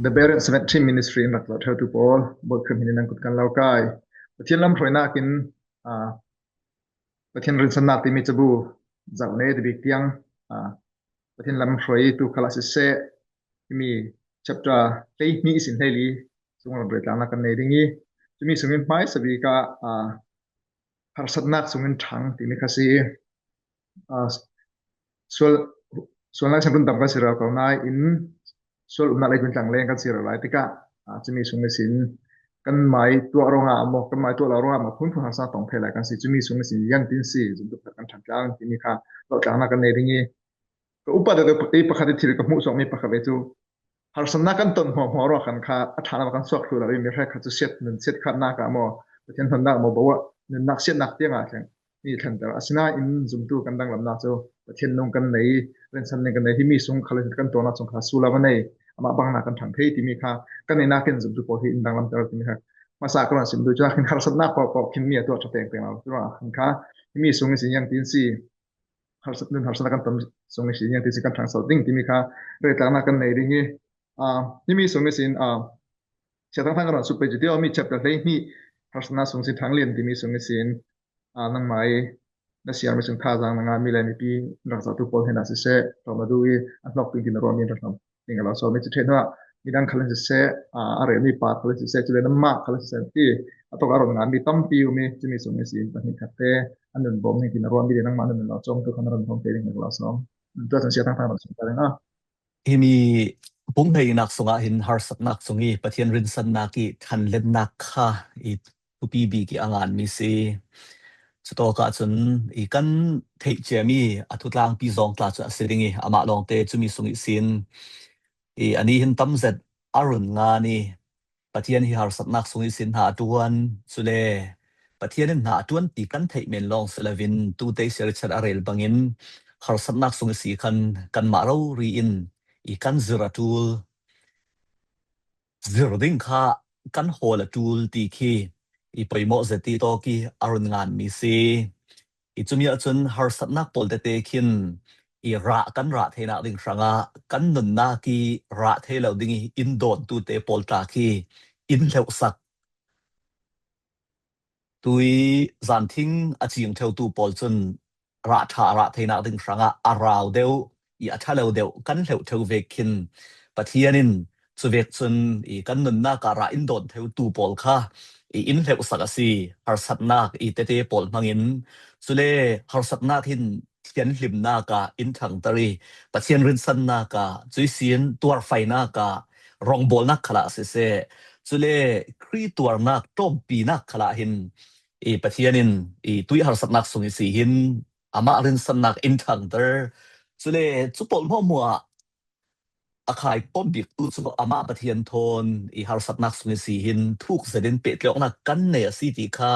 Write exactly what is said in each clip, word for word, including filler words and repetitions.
The Berean Cemetery Ministry in rak zawh ṭheutu pawl, Bawipa hmingin an kut kan lo kai. Pathian lam hruainakin, ah, Pathian rinsannak timi cabu zoh nei ti bik tiang, ah, Pathian lam hruaitu khal ah siseh, himi chapter hleihnih ihsin hleili sung ram rel tlaknak kan nei ding i, cumi sungin hmaisa bik ah, ah, harsatnak sungin ṭhang timi kha si. Ah, sual, sual lai siangtho dam kan si rau ko nain, sual umnak leitlun tlangleng kan si rau lai tikah, ah, cumi sung ihsin kan mai tuah ruangah maw, kan mai tuah lo ruangah maw, phunphun harsatnak tong thei lai kan si. Cumi sung ihsin ziangtin si, zumtu pakhat kan ṭhang tlang timi kha zoh tlaknak kan nei ding i, ka upat deuh i pakhat i thil ka hmuh suakmi pakhat ve cu, harsatnak kan ton hmuahhmuah ruah khan kha a ṭha lo kan suak thlu lo i, mi hrekkhat cu siat nun siat khatnak ah maw, Pathian hnonnak maw, bo ah nunnak siatnak tiangah thleng, mi thlenter. Asinain zumtu kan danglamnak cu Pathian nung kan nei, rinsan ning kan nei, himi sung khal kan tuahnak chung kha sullam a nei, amah bangnak kan ṭhang thei timi kha kan neinak in zumtu pawl hi in danglamter timi kha hmasa ka run sim duh. Cunak in harsatnak paohpaoh khin mi a tuah ṭha pengpeng lo. Curuangah khan kha himi sung ihsin ziangtin si, harsat nun harsatnak kan ton sung ihsin ziangtin si kan ṭhangso ding timi kha rel tlaknak kan nei ding i, ah, himi sung ihsin, ah, Sia Thang Thang ka run suk pei cu tia mi chapter hleihnih harsatnak sung sin ṭhang lian timi sung ihsin, ah, nangmah i na siarmi sung thazaang na ngahmi le mipi rak zohtu pawl hnenah siseh, ṭawm na duh i an hnawk ding ti na ruahmi in rak hnawk ding a lo sawm i, cu ṭheh hnuah midang khal in siseh, ah, a relmi pa khal in siseh, cule nanmah khal in siseh ti a tawk a run nganmi tampi um i, cumi sung ihsin pahnih khatte an nun bawm ning ti na ruahmi le nangmah nun lo cawmtu kha na run bawm te ding a lo sawm. Tuah cun Sia Thang Thang run suk ta ding a. Himi bung hleihnak sungah hin harsatnak sung i Pathian rinsannak i ṭhanlennak kha i thupi bik i a nganmi si. Cutawk ahcun i kan theih ciami a thutlangpi zawng tla cu a si ding i, amah lawngte cumi sung ihsin i ani hin tam zet a run ngan i, Pathian hi harsatnak sung ihsin hna a ṭuan, cule Pathian in hna a ṭuan ti kan theih men lawng si loin, tute siarchat a rel bangin harsatnak sung ihsi khan kanmah rori in i kan zir a ṭul, zir ding kha kan hawl a ṭul ti khi i poimawh zet i tawk i a run nganmi si. I cumi ahcun harsatnak pawl tete khin i rah kan rah theinak ding hrangah kan nunnak i rah thei lo ding i in dawntu te pawl tla khi in hleuhsak. Tui zanthing a cing ṭheutu pawl cun rah ṭha a rah theinak ding hrangah a rau deuh i a ṭha lo deuh kan hleuh ṭheu vek khin Pathian in cuvek cun i kan nunnak ah rah in dawn ṭheutu pawl kha i in hleuhsak a si. Harsatnak i tete pawl hmangin, cule harsatnak hin thianhlimnak ah in ṭhangter i Pathian rinsannak ah, cuihsin tuarfainak ah, rawngbawlnak khalah siseh, cule Khrih tuarnak ṭawmpinak khalah hin i Pathian in i tuih harsatnak sung ihsi hin amah rinsannak in ṭhangter. Cule cu pawl hmuahhmuah a khai pom bik tu cu amah Pathian thawn i harsatnak sung ihsi hin thuk zetin pehtlaihnak kan nei a si ti kha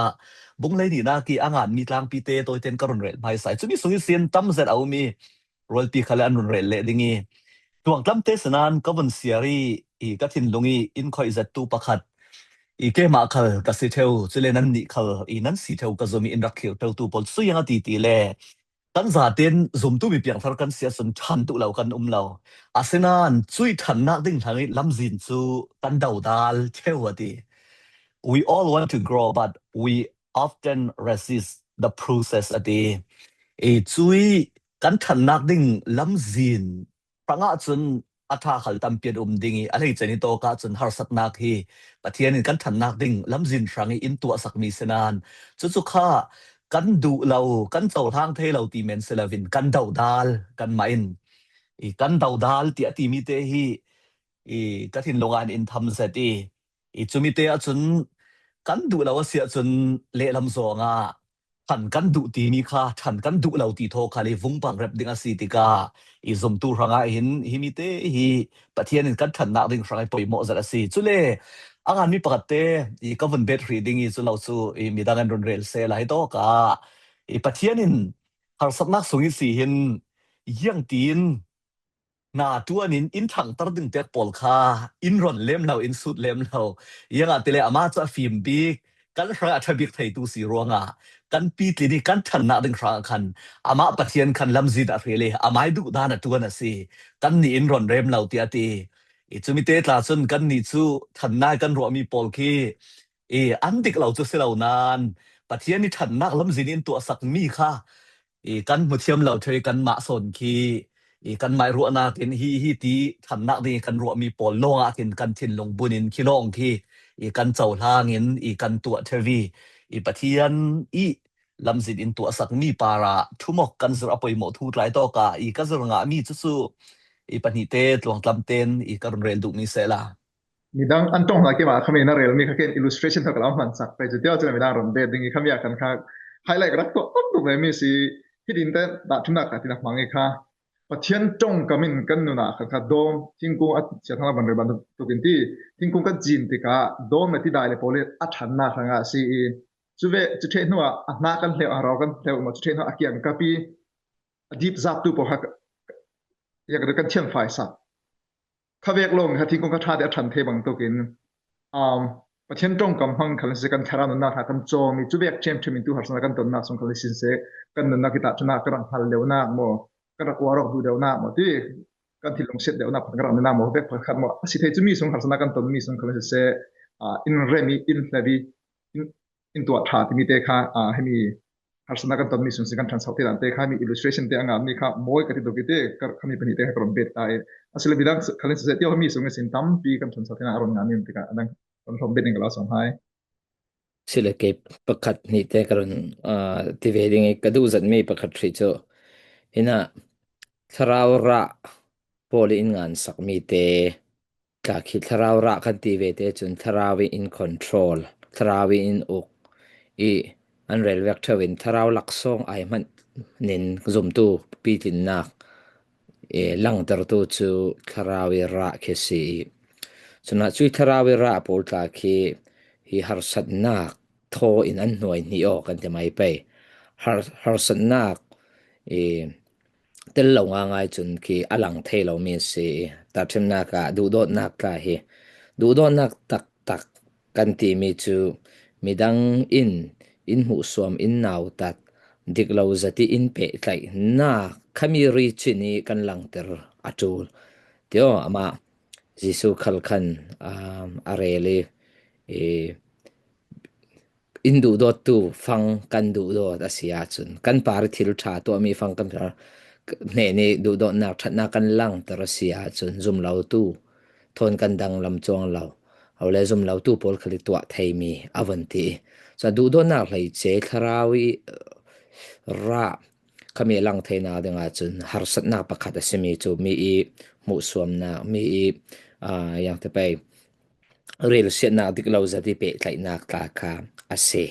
bung hleihnihnak i a nganmi tlangpi te tawiten ka run rel hmaisa i, cumi sung ihsin tam zet a um i, rualpi khal an run rel leh ding i, tuangtlam te sinain ka vun siar i, i ka thinlung i in khoih zettu pakhat i keimah khal ka si ṭheu, cule nannih khal i nan si ṭheu ka zum i in rak thlir ṭheutu pawl cu ziang a ti ti le, kan zaten zumtu mi piangthar kan si ahcun ṭhan duh lo kan um lo. Asinain cuih ṭhannak ding hlang i lamzin cu kan dodal ṭheu a ti. We all want to grow, but we often resist the process a ti. I cuih kan ṭhannak ding lamzin hrangah cun a ṭha khal tampi an um ding i, a hleice ni tawk ahcun harsatnak hi Pathian in kan ṭhannak ding lamzin hrang i in tuahsakmi sinain, cucu kha kan duh lo, kan cohlang thei lo ti men si loin kan dodal kanmah in, i kan dodal tiah timi te hi i ka thinlung ah in tham zet i, i cumi te ahcun kan duh lo a si ahcun lehlam zawng ah ṭhan kan duh timi kha ṭhan kan duh lo ti thaw khal i vung pangrep ding a si tikah i zumtu hrangah hin himi te hi Pathian in kan ṭhannak ding hrang i poimawh zet a si. Cule a nganmi pakhat te i ka vun bet hrih ding i cu lo cu i midang an run rel sehla hi tawk ah i Pathian in harsatnak sung ihsi hin ziangtin hna ṭuan in in ṭhangter ding pek pawl kha in ron lem lo, in sut lem lo. Ziangahtile amah cu a fim bik, kan hrang a ṭha bik theitu si ruangah kan pitlin i kan ṭhannak ding hrang khan amah Pathian khan lamzin a hril i amai duh dan a ṭuan a si. Kannih in ron rem lo tiah a ti. I cumi te tla cun kannih cu thannak kan ruahmi pawl khi i an dik lo cu si lo nain Pathian i thannak lamzin in tuahsak mi kha i kan hmu thiam lo ṭheu i kanmah sawn khi i kanmah ruahnak in hi hi ti thannak ding i kan ruahmi pawl lawngah khin kan thinlung bun in khi lawng khi i kan cohlang in i kan tuah ṭheu i i Pathian i lamzin in tuahsak mi parah thumok kan zir a poimawh thu tlai tawk ah i ka zir ngahmi cu cu i pahnih te tluangtlam tein i ka run rel duhmi sehla. Midang an ṭong hna keimah khami na relmi kha ken illustration thawk a lo hmansak pei cu tia cun midang ron bet ding i khami ah kan kha highlight rak tuah tam tuk ve mi si. Hi din te dah ṭhimnak ka ti na hmang i kha Pathian ṭongkam in kan nun ah khan kha dawm thingkung a cia thang a van rel bantuk in ti thingkung kan cin tikah dawm le tidai le pawl i a ṭhannak hrangah a si i cu ve cu ṭheh hnuah a hna kan hleuh a rau kan hleuh maw cu ṭheh hnuah a kiangkap i a dip zaptu pawl kha kan thiamfai sak. Kha vek lawng kha thingkung kha ṭha te a ṭhan thei bangtuk in um, Pathian ṭongkam hmang khal si kan thlarau nunnak hna kan cawm i cu vek ṭhiamṭhiam in tu harsatnak kan tonnak sung khal si se kan nunnak i tahṭhimnak kan rak hngal deuhnak maw kan rak uar awk duh deuhnak maw ti kan thinlung siat deuhnak pakhat kan rak nunnak maw vek pakhat maw a si thei cu mi sung harsatnak kan tonmi sung khal si se ah, in rem i in hlep i in, in tuah ṭha timi te kha ah, hemi harsatnak kan tonmi sung si kan ṭhanso te dan te kha mi illustration te a ngammi kha mawi ka ti tuk i te ka khami pahnih te kha ka ron bet ta i a si le midang khal in si se tio mi sung i sin tampi kan ṭhanso te na a ron ngammi tikah a dang kan hlawm bet in ka la sawm hai. Si le kei pakhat hnih te ka run ah, ti ve ding i ka duh zetmi pakhat hrih cu hinah thlarau rah pawl i in ngan sakmi te tla khi thlarau rah kan ti ve te cun thlarau i in control, thlarau i in uk i an rel vek ṭheu in thlarau laksawng ai hmanh nin zumtu pitlinnak i langtertu cu thlarau i rah khi si i cunah cui thlarau i rah pawl tla khi hi harsatnak thaw in an hnuai hnih aw kan ti mai pei. Har, harsatnak i tel lo ngaingai cun khi a lang thei lomi a si i tahṭhimnak ah duhdawtnak tla hi duhdawtnak taktak kan timi cu midang in in hmuhsuam in nautat dik lo zat i in pehtlaihnak khami ri cin i kan langter a ṭul. Tio amah Jesuh khal khan um, a rel i, i in duhdawttu fang kan duhdawt a si ahcun kan par i thil ṭha tuahmi fang kan hnen i duhdawtnak ṭhatnak kan langter a si ahcun zumlotu thawn kan danglam cuang lo. Hau le zumlotu pawl khal i tuah theimi a vun ti. Cun duhdawtnak hleice thlarau i rah khami a lang theinak ding ahcun harsatnak pakhat a simi cu mi i hmuhsuamnak, mi i ah, yang te pei rilsiatnak dik lo zat i pehtlaihnak tla kha a si.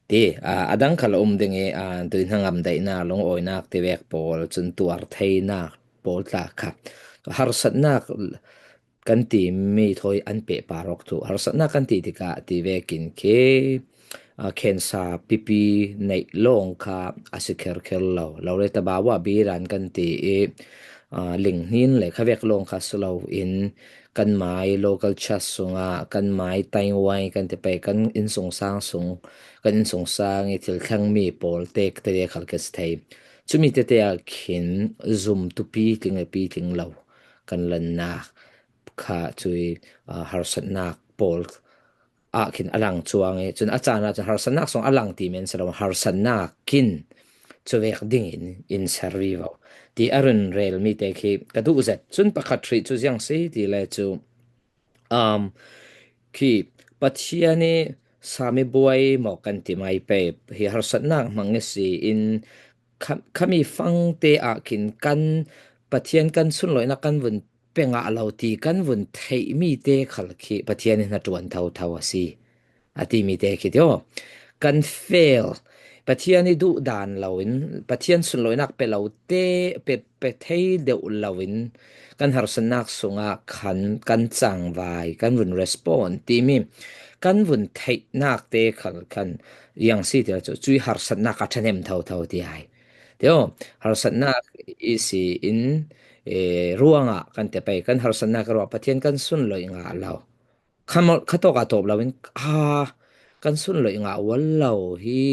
Ti ah, a dang khal a um ding i ah, tuihnangam daihnak, lungawinak ti vek pawl cun tuar theinak pawl tla kha harsatnak kan timi thawi an pehpar awk tu. Harsatnak kan ti tikah ti vekin khi ah, cancer pipi neih lawng kha a si kherkher lo. Lo le tabau ah biran kan ti i ah, linghnin le khavek lawng kha si lo in kan mai local church sungah kan mai taiwai kan ti pei kan innsungsang sung kan innsungsang i thil thlengmi pawl te tete khal ka si thei. Cumi tete ah khin zumtu pitling le pitling lo kan lannak kha cui ah, harsatnak pawl ah khin a lang cuang i cun a caan ah cun harsatnak sung a lang ti men si lo harsatnak kin cuvek ding in in ser vivo ti a run relmi te khi ka duh zet. Cun pakhat hrih cu ziang si ti le cu um, khi Pathian i sami buai maw kan ti mai pei hi harsatnak hmang i si in kha- khami fangte ah khin kan Pathian kan sunlawihnak kan vun pe ngah lo ti kan vun theihmi te khal khi Pathian in hnaṭuan thotho a si a timi te khi tio kan fail Pathian i duh dan loin Pathian sunlawihnak pe lo te pe, pe thei deuh loin kan harsatnak sungah khan kan cangvai kan vun respond timi kan vun theihnak te khal khan iang si ti cu cui harsatnak a ṭhahnem thotho ti ai. Tio harsatnak i si in eh, ruangah kan te pei kan harsatnak ruah Pathian kan sunlawih ngah lo. Kha tawk a tawp loin ah, kan sunlawih ngah ual lo hi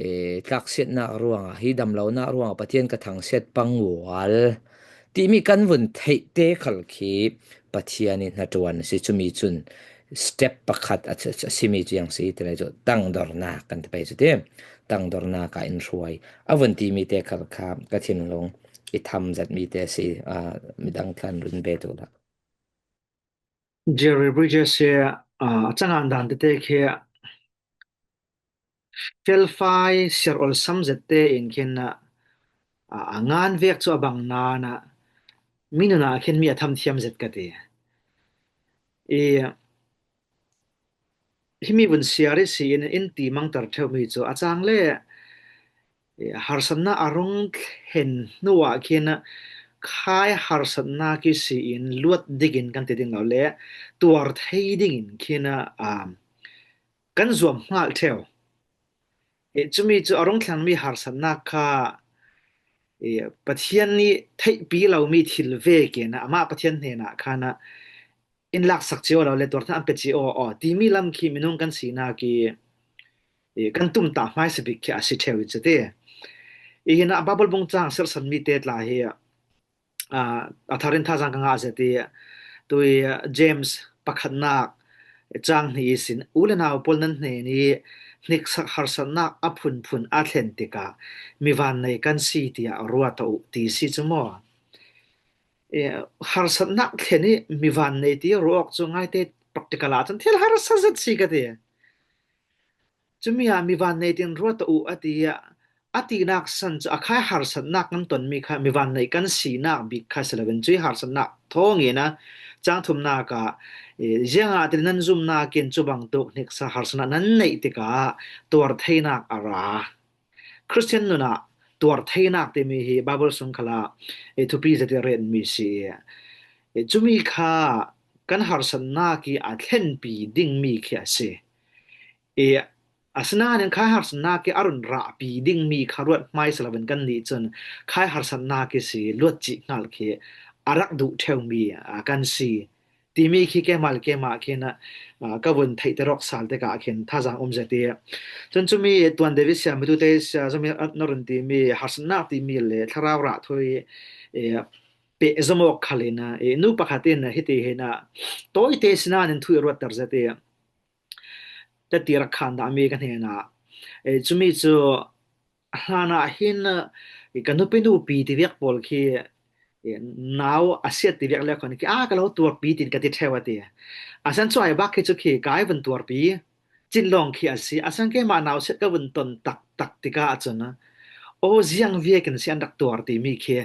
eh, tlaksiatnak ruangah hi damlonak ruangah Pathian ka thangsiat pangual timi kan vun theihte khal khi Pathian i hnaṭuan a si. Cumi cun step pakhat a, a, a simi cu ziang si ti lai cu tangdornak kan ti pei cu ti. Tangdornak ah in hruai a vun timi te khal kha ka thinlung i tham zetmi te a si. Aa, midang thlan run be tu la. Jerry Bridges hi, aa, a cangan dan tete khi felfai siar olsam zet te in khin, aa, a ngan vek cu a bang nain ah mi nun ah khin mi a thamthiam zet ka ti. I, himi vun siar i si in, in ti mangter ṭheumi cu a cang le, i, harsatnak a rung thlen hnu ah khin khai harsatnak i si in luat ding in kan ti ding lo le tuar thei ding in khin, aa, kan zuam hngalh ṭheu. I, cumi cu a rung thlengmi harsatnak kha, i, Pathian nih theihpi lomi thil vekin amah Pathian hnenah khan in laksak cio lo le tuar thei an pe cio aw timi lam khi minung kan sinak i, i, kan tumtah hmaisa bik khi a si ṭheu i cu ti. I, hinah Baibal bung cang serhsanmi te tla hi, aa, a thar in thazaang ka ngah zet i, tui, aa, James pakhatnak cang hnih ihsin, u le nau pawl, nan hnen i hniksak harsatnak a phunphun a thlen tikah mi vannei kan si tiah ruat uh ti si cu maw? I, harsatnak thlen i mi vannei ti ruah awk cu ngaite practical ah cun thil harsa zet si ka ti. Cumi ah mi vannei tin ruat uh a ti ah, a tinak san cu a khai harsatnak kan tonmi kha mi vannei kan sinak bik kha si loin cui harsatnak thawngin a cang thumnak ah, i, ziangahtile nan zumnak in cu bangtuk hniksa harsatnak nan neih tikah tuar theinak a ra. Khristian nun ah tuar theinak timi hi Baibal sung khal ah, i, thupi zet i retmi si i, i, cumi kha kan harsatnak i a thlenpi dingmi khi a si. I, asinain khai harsatnak i a run rahpi dingmi kha ruat hmaisa loin kannih cun khai harsatnak i si luat cih hngalh khi a rak duh ṭheumi, aa, kan si timi khi keimah le keimah khin, aa, ka vun theihter awk sal tikah khin thazaang um zet i. Cun cumi Tuan David Siamitute, Sia Zomi na run timi harsatnak timi le thlarau rah thui, i, pehzom awk khal in, i, nu pakhat in hiti hin, aa, tawite sinain thu i ruatter zet i, teti rak khan dahmi ka hnenah, e, cumi cu hlanah hin, e, ka nupi nupi ti viak pawl khi, e, nau a siat ti viak le khon khi, a, ka lo tuarpi tin ka ti ṭheu a ti. A san cu ai bak khi cu khi kai vun tuarpi. Cin lawng khi a si. A san keimah nau siat ka vun ton tak tak tikah cun, aw, ziang viakin si an rak tuar timi khi,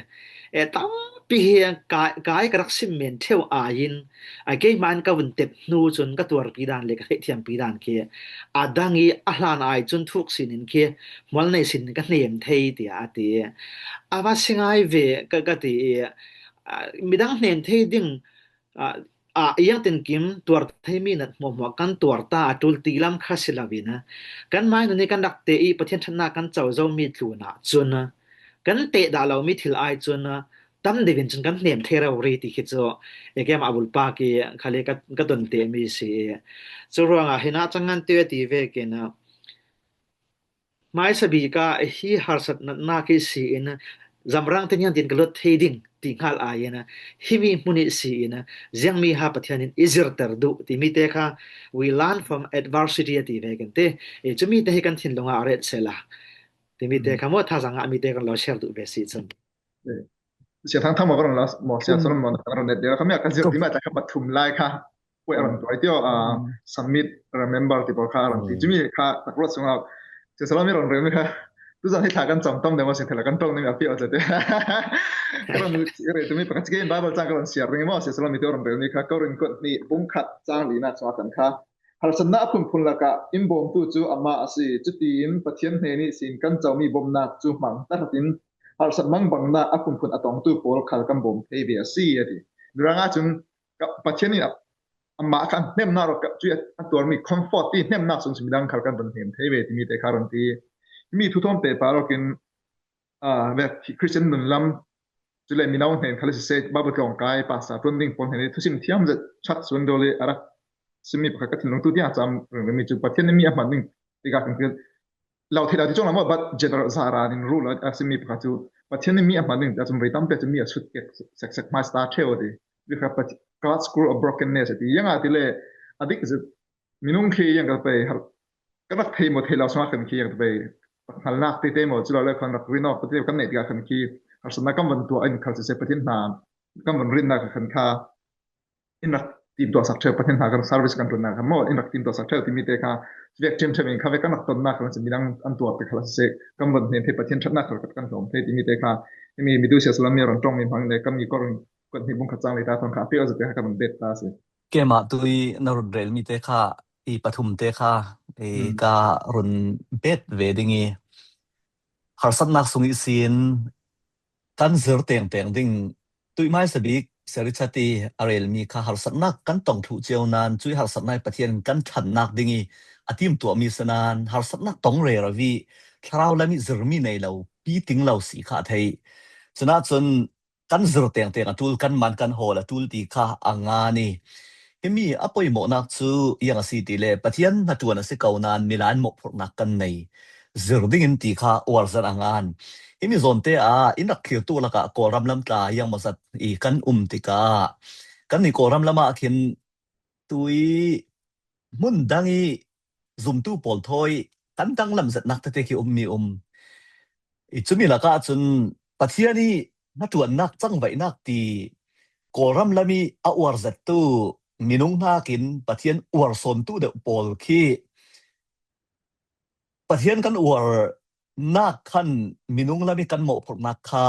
e, tampi hi kai, kai ka rak sim men ṭheu ai in, a, keimah in ka vun tep hnu cun ka tuarpi dan le ka theihthiampi dan khi a dang i a hlan ai cun thuk sinin khi hmual nei sin ka hnem thei tiah a ti. A va si ngai ve ka, ka ti i, a, midang hnem thei ding, a, a, iang tin kim tuar theimi nat hmuahhmuah kan tuar ta a ṭul ti lam kha si loin, a, kan mai nun i kan rak te i Pathian ṭhatnak kan co zomi tlun ah cun, a, kan teh dah lomi thil ai cun, a, tam deuh in cun kan hnem thei rori ti khi cu, e, keimah a bulpak i khal i ka, ka ton temi si i. Cu ruangah hin a cang ngan te ti vekin, a, hmaisa bik ah hi harsat natnak i si in zamrang te niang tin ka luat thei ding ti hngal ai in, himi hmun i si in ziangmi ha Pathian in i zirter duh timi te kha, we learn from adversity a ti ve kan ti. E, cumi te hi kan thinlung ah a ret sehla timi te kha maw, thazaang ah mi te kan lo share duh ve si cun. Sia Thang Thang maw ka run la maw, Sia Solomon ka run net dia kha mi a ka zir ti ma ta kha pathum lai kha. Puai a run tuai tio, a, submit, remember ti pawl kha a run ti. Cumi kha tak ruat sung a Sia Solomon i run rel mi kha. Tu zan hi thla kan cam tam deuh maw, sin thla kan tong ni mi a pi a zate. Ka run rel tu mi pakhat ke Bible cang ka run share ring maw, Sia Solomon i tu run rel mi kha, Korin kot ni bung khat cang li na cang a kan kha. Harsatnak a phunphun lakah in bawmtu cu amah a si. Cutiin Pathian hnen ihsin kan comi bawmnak cu hmang tahratin harsat mangbangnak a phunphun a tongtu pawl khal kan bawm thei ve a si, a ti. Mirang ahcun Pathian in amah kha hnemnak rawk cu a tuarmi comfort ti hnemnak sung midang khal kan run hnem thei ve timi te kha run ti. Mi thu thawm te pa rawkin, aa, vek Christian nun lam, cule mino hnen khal siseh, Bible tlawngkai pastor ṭuan ding pawl hnen i thusim thiam zet chat suan dawh le a rak simmi pakhat ka thinlung tu tiang a cam ringring mi cu Pathian nih mi a hman ding tikah kan lo thei lo ti cuang lo maw, but general zaran in rule a simmi pakhat cu Pathian in mi a hman ding, tua cun voi tampi cun mi a sut kek seksek hmasa ta ṭheu a ti. Ri kha Pathi-, God's cruel brokenness a ti. Ziangah ti le a dik zet minung khi ziang ka pei har, kan rak thei maw thei lo sungah khan khi ziang ka pei rak hngalnak tete maw, cu lo le khan rak rin awk tete kan neih tikah khan khi harsatnak kan van tuah in khal siseh, Pathian hna kan van rinnak ah khan kha in rak timtuah sak ṭheu, Pathian hna kan service kan ṭuannak kha maw, in rak timtuah sak ṭheu timi te kha vek ṭhiamṭhiam in kha vek kan rak tonnak kha midang an tuar te khal siseh, kan van hnen thei, Pathian ṭhatnak khal kan hlawm thei timi te kha, himi mitu siasal mi rang ṭong mi hmang le kan mi Korin kuat hnih bung khat cang le ta thawn kha a pek a zate kha kan van bet ta si. Keimah tui na run relmi te kha, i pathum te kha, i Hmm. ka run bet ve ding i, harsatnak sung ihsin kan zir tengteng ding, tuihmai sabik Seri Chati a relmi kha harsatnak kan tong thluh cio nan, cui harsatnak i Pathian kan ṭhannak ding i a timtuahmi si nan, harsatnak tong rero i thlarau lam i zirmi nei lo, pi ting lo si kha a theih. Cunah cun kan zir tengteng a ṭul, kan man kan hawl a ṭul ti kha a ngan i, himi a poimawhnak cu ziang a si ti le, Pathian hnaṭuan a si ko nan milai in mawhphurhnak kan nei zir dingin ti kha uar zet a ngan. Himi zawnte ah in rak thlirtu lakah Kawlram lam tla ziang maw zat i kan um tikah, kannih Kawlram lam ah khin tui hmun dang i zumtu pawl thawi kan danglam zetnak tete khi ummi um. I cumi lakah cun Pathian i hnaṭuannak cangvaihnak ti Kawlram lam i a uar zettu minung hnakin Pathian uar sawntu deuh pawl khi Pathian kan uarnak khan minung lam i kan mawhphurhnak kha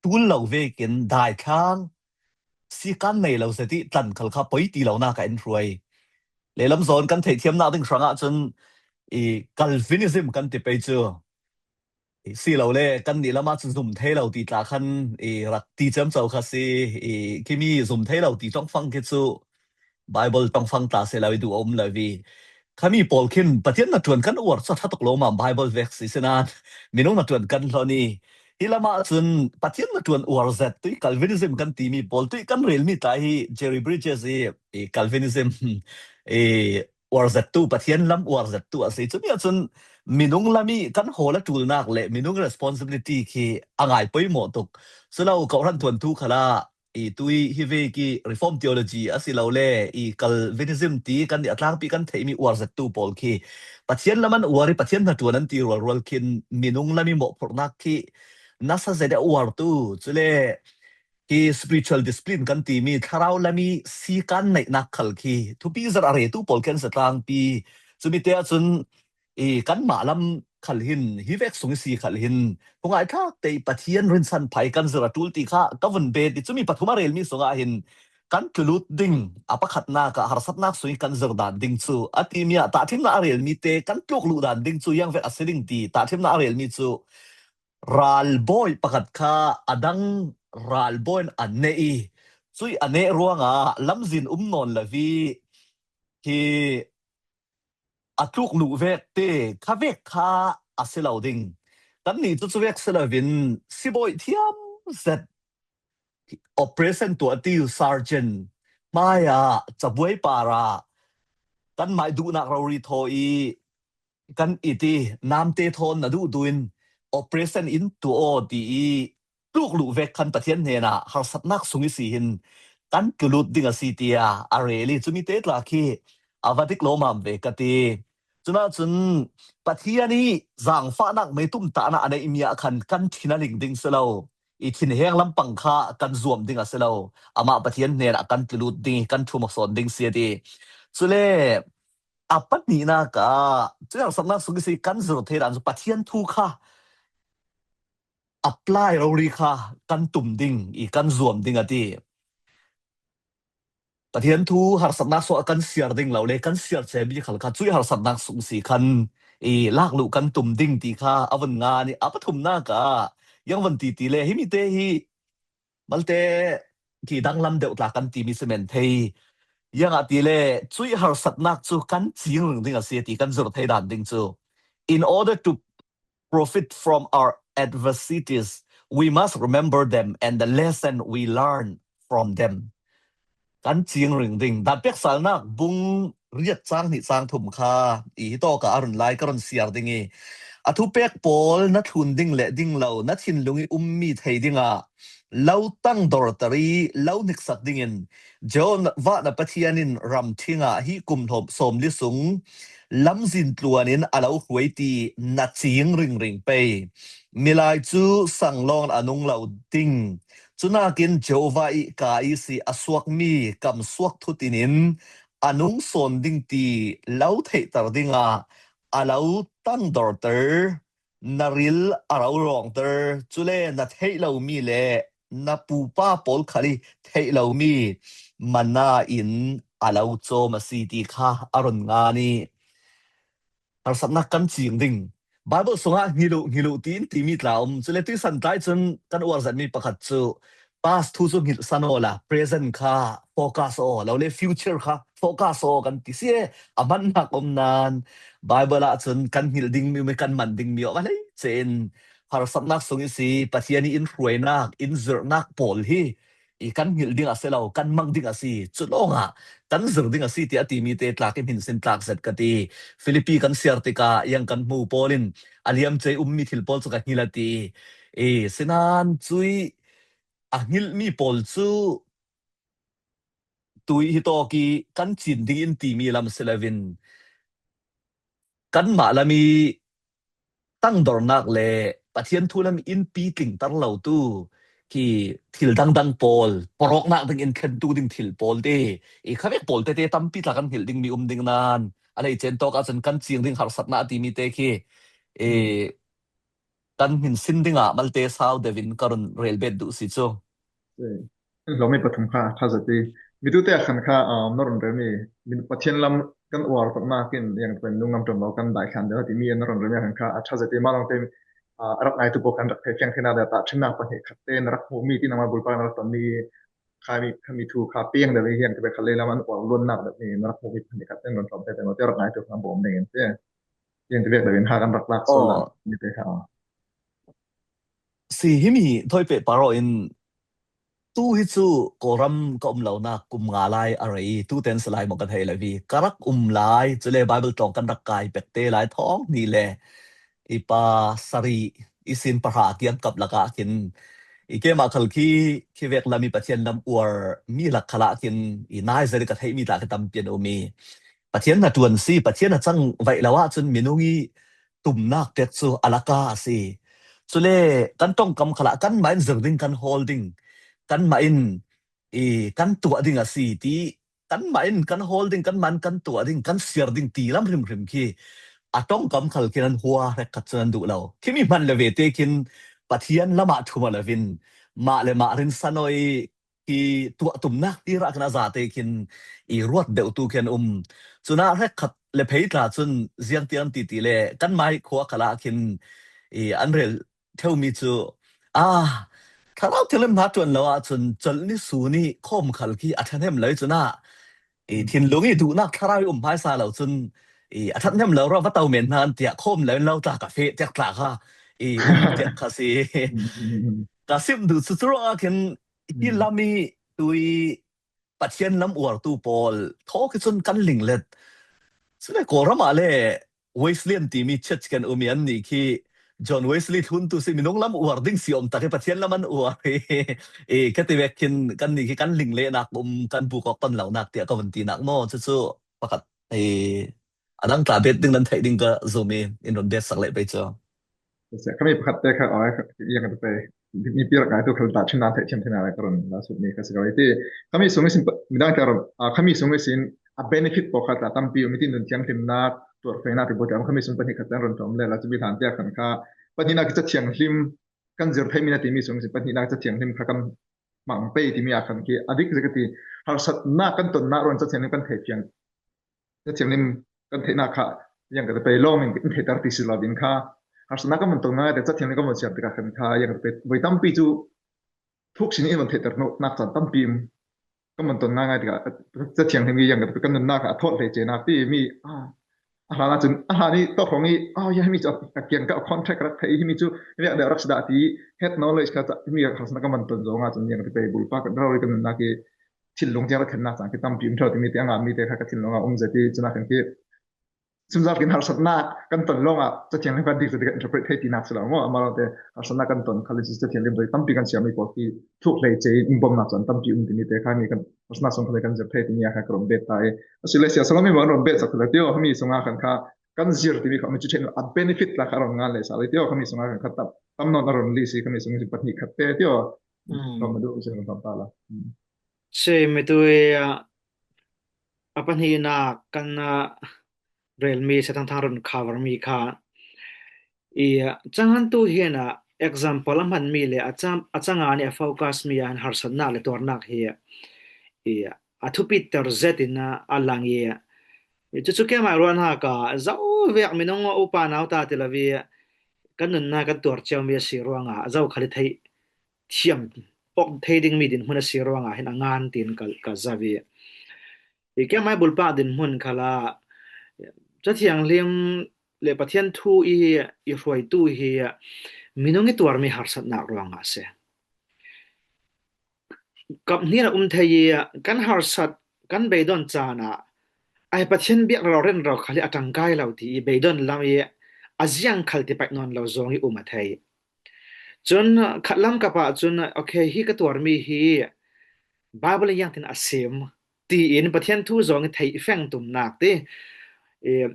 ṭul lo vekin daithlang sikan nei lo zet i tlan khal kha poi ti lonak ah in hruai. Lehlam zawn kan theihthiamnak ding hrangah cun i Calvinism kan ti pei cu, i si lo le kannih lam ah cun zum thei lo ti tla khan i rak ti ciamco kha si. I khimi zum thei lo ti ṭongfang khi cu Bible ṭongfang tla si lo i duh a um lo i, khami pawl khin Pathian hnaṭuan kan uar cu a ṭha tuk lo, mam Bible vek si si nan minung hnaṭuan kan hlon i, hi lam ah cun Pathian hnaṭuan uar zet tui Calvinism kan timi pawl tui kan relmi tla hi Jerry Bridges i, i Calvinism i uar zettu, Pathian lam uar zettu a si. Cumi ah cun minung lam i kan hawl a ṭulnak le minung responsibility khi a ngai poimawh tuk. Si lo, Kawhhran thuanthu khalah i tui hi vek i Reform Theology a si lo le i Calvinism ti kan i a tlangpi kan theihmi uar zettu pawl khi Pathian lam an uar i Pathian hnaṭuan an ti rualrual khin minung lam i mawhphurhnak khi nasa zet a uartu, cule hi spiritual discipline kan timi thlarau lam i sikan neihnak khal khi thupi zet a retu pawl khi an si tlangpi. Cumi te ah cun i kanmah lam khal hin, hi vek sung i si khal hin, thungaithlak te i Pathian rinsan phai kan zir a ṭul ti kha ka vun bet i, cumi pathum a relmi sungah hin kan tlulut ding a pakhatnak ah harsatnak sung i kan zir dan ding cu a timi ah tahṭhimnak a relmi te kan tluk luh dan ding cu ziang vek a si ding ti tahṭhimnak a relmi cu ralbawi pakhat kha a dang ralbawi in a neh i, cui a neh ruangah lamzin um nawn lo i, hi a tluk luh vek te kha vek kha a si lo ding. Kannih cu cu vek si loin sibawi thiam zet operation tuah ti sergeant hmaiah cabuai par ah kanmah i duhnak rori thaw i kan it i namte thawn na duhduh in operation in tuah aw ti i tluk luh vek khan Pathian hnenah harsatnak sung i si hin kan tlulut ding a si, tiah a rel i, cumi te tla khi a va dik lawmam ve ka ti. Cunah cun Pathian i zangfahnak meitum tahnak a neihmi ah khan kan ṭhin a ling ding si lo, i thinheng lampang kha kan zuam ding a si lo, amah Pathian hnenah kan tlulut ding i kan ṭhum a sawn ding si a ti. Cule a pahnihnak ah cui harsatnak sung i si kan zir thei dan cu Pathian thu kha apply rori kha kan tum ding i kan zuam ding a ti. Pathian thu harsatnak sungah kan siar ding lo le kan siar cemi khal kha cui harsatnak sung si khan i lak luh kan tum ding ti kha a vun ngan i, a pathumnak ah ziang vun ti ti le himi te hi malte khi danglam deuh tla kan timi si men thei. Ziangahtile cui harsatnak cu kan cingring ding a si ti kan zir thei dan ding cu, in order to profit from our adversities, we must remember them and the lesson we learn from them. Kan cingring ding. Datpek Salnak bung riat cang hnih cang thum kha i hi tawk ah a run lai ka run siar ding i, A thupek pawl na thlun ding le ding lo, na thinlung i ummi thei dingah lo tangdorter i lo hniksak dingin Jehovah na Pathian in ramthing ah hih kum hlawm sawmli sung lamzin tluan in a lo hruai ti na cing ringring pei. Milai cu sang lawn a nung lo ding. Cunakin Jehovah i ka i si a suakmi kam suak thutinin a nung sawn ding ti lo theihter dingah a lo tangdorter, na ril a lo rawngter, cule na theih lomi le na pupa pawl khal i theih lomi manna in a lo cawm a si ti kha a run ngan i harsatnak kan cing ding. Bible sungah hngilh uh, hngilh uh tiin timi tla um. Cule tuisan tlai cun kan uar zetmi pakhat cu past thu cu hngilh san awla present kha focus aw, lo le future kha focus aw kan ti si e. A hmannak um nan Bible ah cun kan hngilh dingmi um i kan man dingmi um a hlei cein harsatnak sung i si Pathian i in hruainak, in zirhnak pawl hi i kan hngilh ding a si lo, kan mang ding a si. Cu lawngah kan zir ding a si tiah a timi te tlak i hminsin tlak zet ka ti. Filipi kan siar tikah yang kan hmu pawl in a liamcia i ummi thil pawl cu ka hngilh a ti. I sinan cui a hngilhmi pawl cu tui hi tawk i kan cin ding in timi lam si loin kanmah lam i tangdornak le Pathian thu lam in pitlingter lotu khi thil dangdang pawl, pawrawknak ding in thlentu ding thil pawl te, i khavek pawl tete tampi tla kan hngilh dingmi um ding nan a lei cen tawk ahcun kan cing ding harsatnak a timi te khi i kan hminsin dingah malte sau deuh in ka run rel bet duh si cu. Hlomi pathum kha a ṭha zet i mitute a khan kha na run relmi Pathian lam kan uar taknak in yang pen nung lam ṭuan lo kan daihlan deuh timi na run relmi a khan kha a ṭha zet i malawngte a rak ngaitu pawl kan rak thei fiang thei na deuh tahṭhimnak pahnih khat te na rak hmuhmi ti nangmah bulpak na rak tonmi khami, khami thu kha piang deuh i hiang te kha leilam an uar luannak deuh mi na rak hmuhmi pahnih khat te na run tlawm thei peng lo te rak ngaitu kha bawm ding in te. Hiang te vek deuh in ha kan rak lak sual dah mi te kha. Si himi thawi peh par aw in tu hi cu Kawlram ka um lonak kum nga lai a rei, tu ten si lai maw kan hei lo hi. Ka rak um lai, cule Bible tlawng kan rak kai pek te lai thawng hnih le i pa sarih i sin pahra kiangkap lakah khin i keimah khal khi, khi vek lam i Pathian lam uar mi lak khalah khin i nai zet i ka theihmi tla khi tampi an um i Pathian hnaṭuan si, Pathian a cang vaih lo ahcun minung i tumnak pek cu a laka a si. Cule kan ṭongkam khalah kanmah in zir ding kan hawl ding, kanmah in i kan tuah ding a si ti, kanmah in kan hawl ding, kanmah in kan tuah ding, kan siar ding ti lam hrimhrim khi a ṭongkam khal khin an hua hrekkhat cun an duh lo. Khimi hman le ve te khin Pathian lamah thum a lovin mah le mah rinsan aw i khi tuahtumnak tirah khin a zate khin i ruat deuhtu khi an um. Cunah hrekkhat le phei tla cun ziang tiang ti ti le kanmah i khua khalah khin i an rel theumi cu, a, Thlarau thianghlim hna ṭuan lo ahcun colh ni su ni khawm khal khi a ṭhahnem lo i cunah i thinlung i duhnak thlarau i um hmaisa lo cun i a ṭhahnem lo rua va to men hna an tiah khawm lo in lo tla ka feh tiak tla kha i um tiak kha si. Ka sim duh cu cu ruangah khin hi lam i tui Pathian lam uartu pawl thawk i cun kan linglet. Cule Kawlram ah le Wesleyan timi church kan um i annih khi John Wesley thluntu si, minung lam uar ding si awm tak i Pathian lam an uar i, i ka ti vek khin kannih khi kan linglehnak um, kan buk awk ton lonak tiah ka vun tinak maw? Cucu pakhat i a dang tla bet ding nan theih ding ka zum i in run bet sak leh pei cu. Khami pakhat te kha, oi, yang te pei. Mi pirak ngai tu khal ta chin nan theih thiam thina ka run la sut ni ka si ka ti. Khami sung i sin midang ka run, khami sung i sin a benefit pawl kha tla tampi um i tin nun thianghlimnak, tuar feinak ti bo te khami sung pahnih khat te run tom le la cu bi hlan te khan kha pahnihnak i ca thianghlim kan zir theihmi na timi sung i sin pahnihnak i ca thianghlim kha kan mang pei timi a khan khi a dik zia ka ti. Harsatnak kan tonnak ruang ca thianghlim kan thei fiang, ca thianghlim kan theihnak kha yang ka te pei lawng in theihter ti si lo ding kha. Harsatnak kan ton ngai te ca thianghlim kan siar tikah khan kha yang ka te pei voi tampi cu thuk sin in van theihter nak caan tampi in kan ton ngai ngai tikah ca thianghlim i yang ka te pei kan nunnak a thawt hlei cenak ti mi a A hlan ahcun, a hlan i tawk hrawng i, oh, ya, himi cu a kiang ka contract rak theih i, himi cu vek deuh rak si dah ti, head knowledge kha ca, himi kha harsatnak ka man ton zong ahcun, niang ka ti pei bulpak, rori ka nunnak i, thinlung tiang rak khennak cang khi tampi um ṭheu timi te a ngahmi te kha ka thinlung ah um zet i, cun a khan khi, simzak in harsatnak kan ton lawngah Cathiang Lim kha dik zetin kan interpret thei tinak si lo maw? Amah lawngte harsatnak kan ton khal in Cathiang Lim doi tampi kan siami pawl khi thuk hlei cein in bomnak cun tampi um timi te kha mi kan harsatnak sung kha kan zir thei timi a kha ka ron bet ta i. Asile sia Salome maw an ron bet sak lo tio, khami sungah khan kha kan zir timi kha mi cu ṭhen a benefit la kha a ron ngan le sa le tio, khami sungah khan kha tam tam nawn a ron li si, khami sung si pahnih khat te tio. Ram madu si ron tam ta la. Sei mi tu i, a pahnihnak kan, ah, relmi sa thangthang run cover mi kha i, ah, cangan tu hin, ah, example a hmanmi le a cang, a canga nih a focus mi ah harsatnak le tuarnak hi i, ah, a thupiter zet in, ah, a lang i, i cucu keimah ruahnak ah zo vek minung upa nau ta ti lo i kan nunnak kan tuar cio mi a si ruangah zo khal i theih thiam awk thei dingmi dinhmun a si ruangah hin a ngan tiin ka, ka za i. I keimah bulpak dinhmun khalah Cathiang Lim le Pathian thu i, i hruaitu hi minung i tuarmi harsatnak ruangah a si. Kap hnin a um thei i kan harsat, kan beidon caan ah ai Pathian biak rero renro khal hi a ṭangkai lo ti i beidon lam i a ziang khal ti paih nawn lo zong i um a thei. Cun khatlam kap ah cun, okay, hi ka tuarmi hi Bible in ziangtin a sim tiin Pathian thu zong i theih feng tumnak ti, i,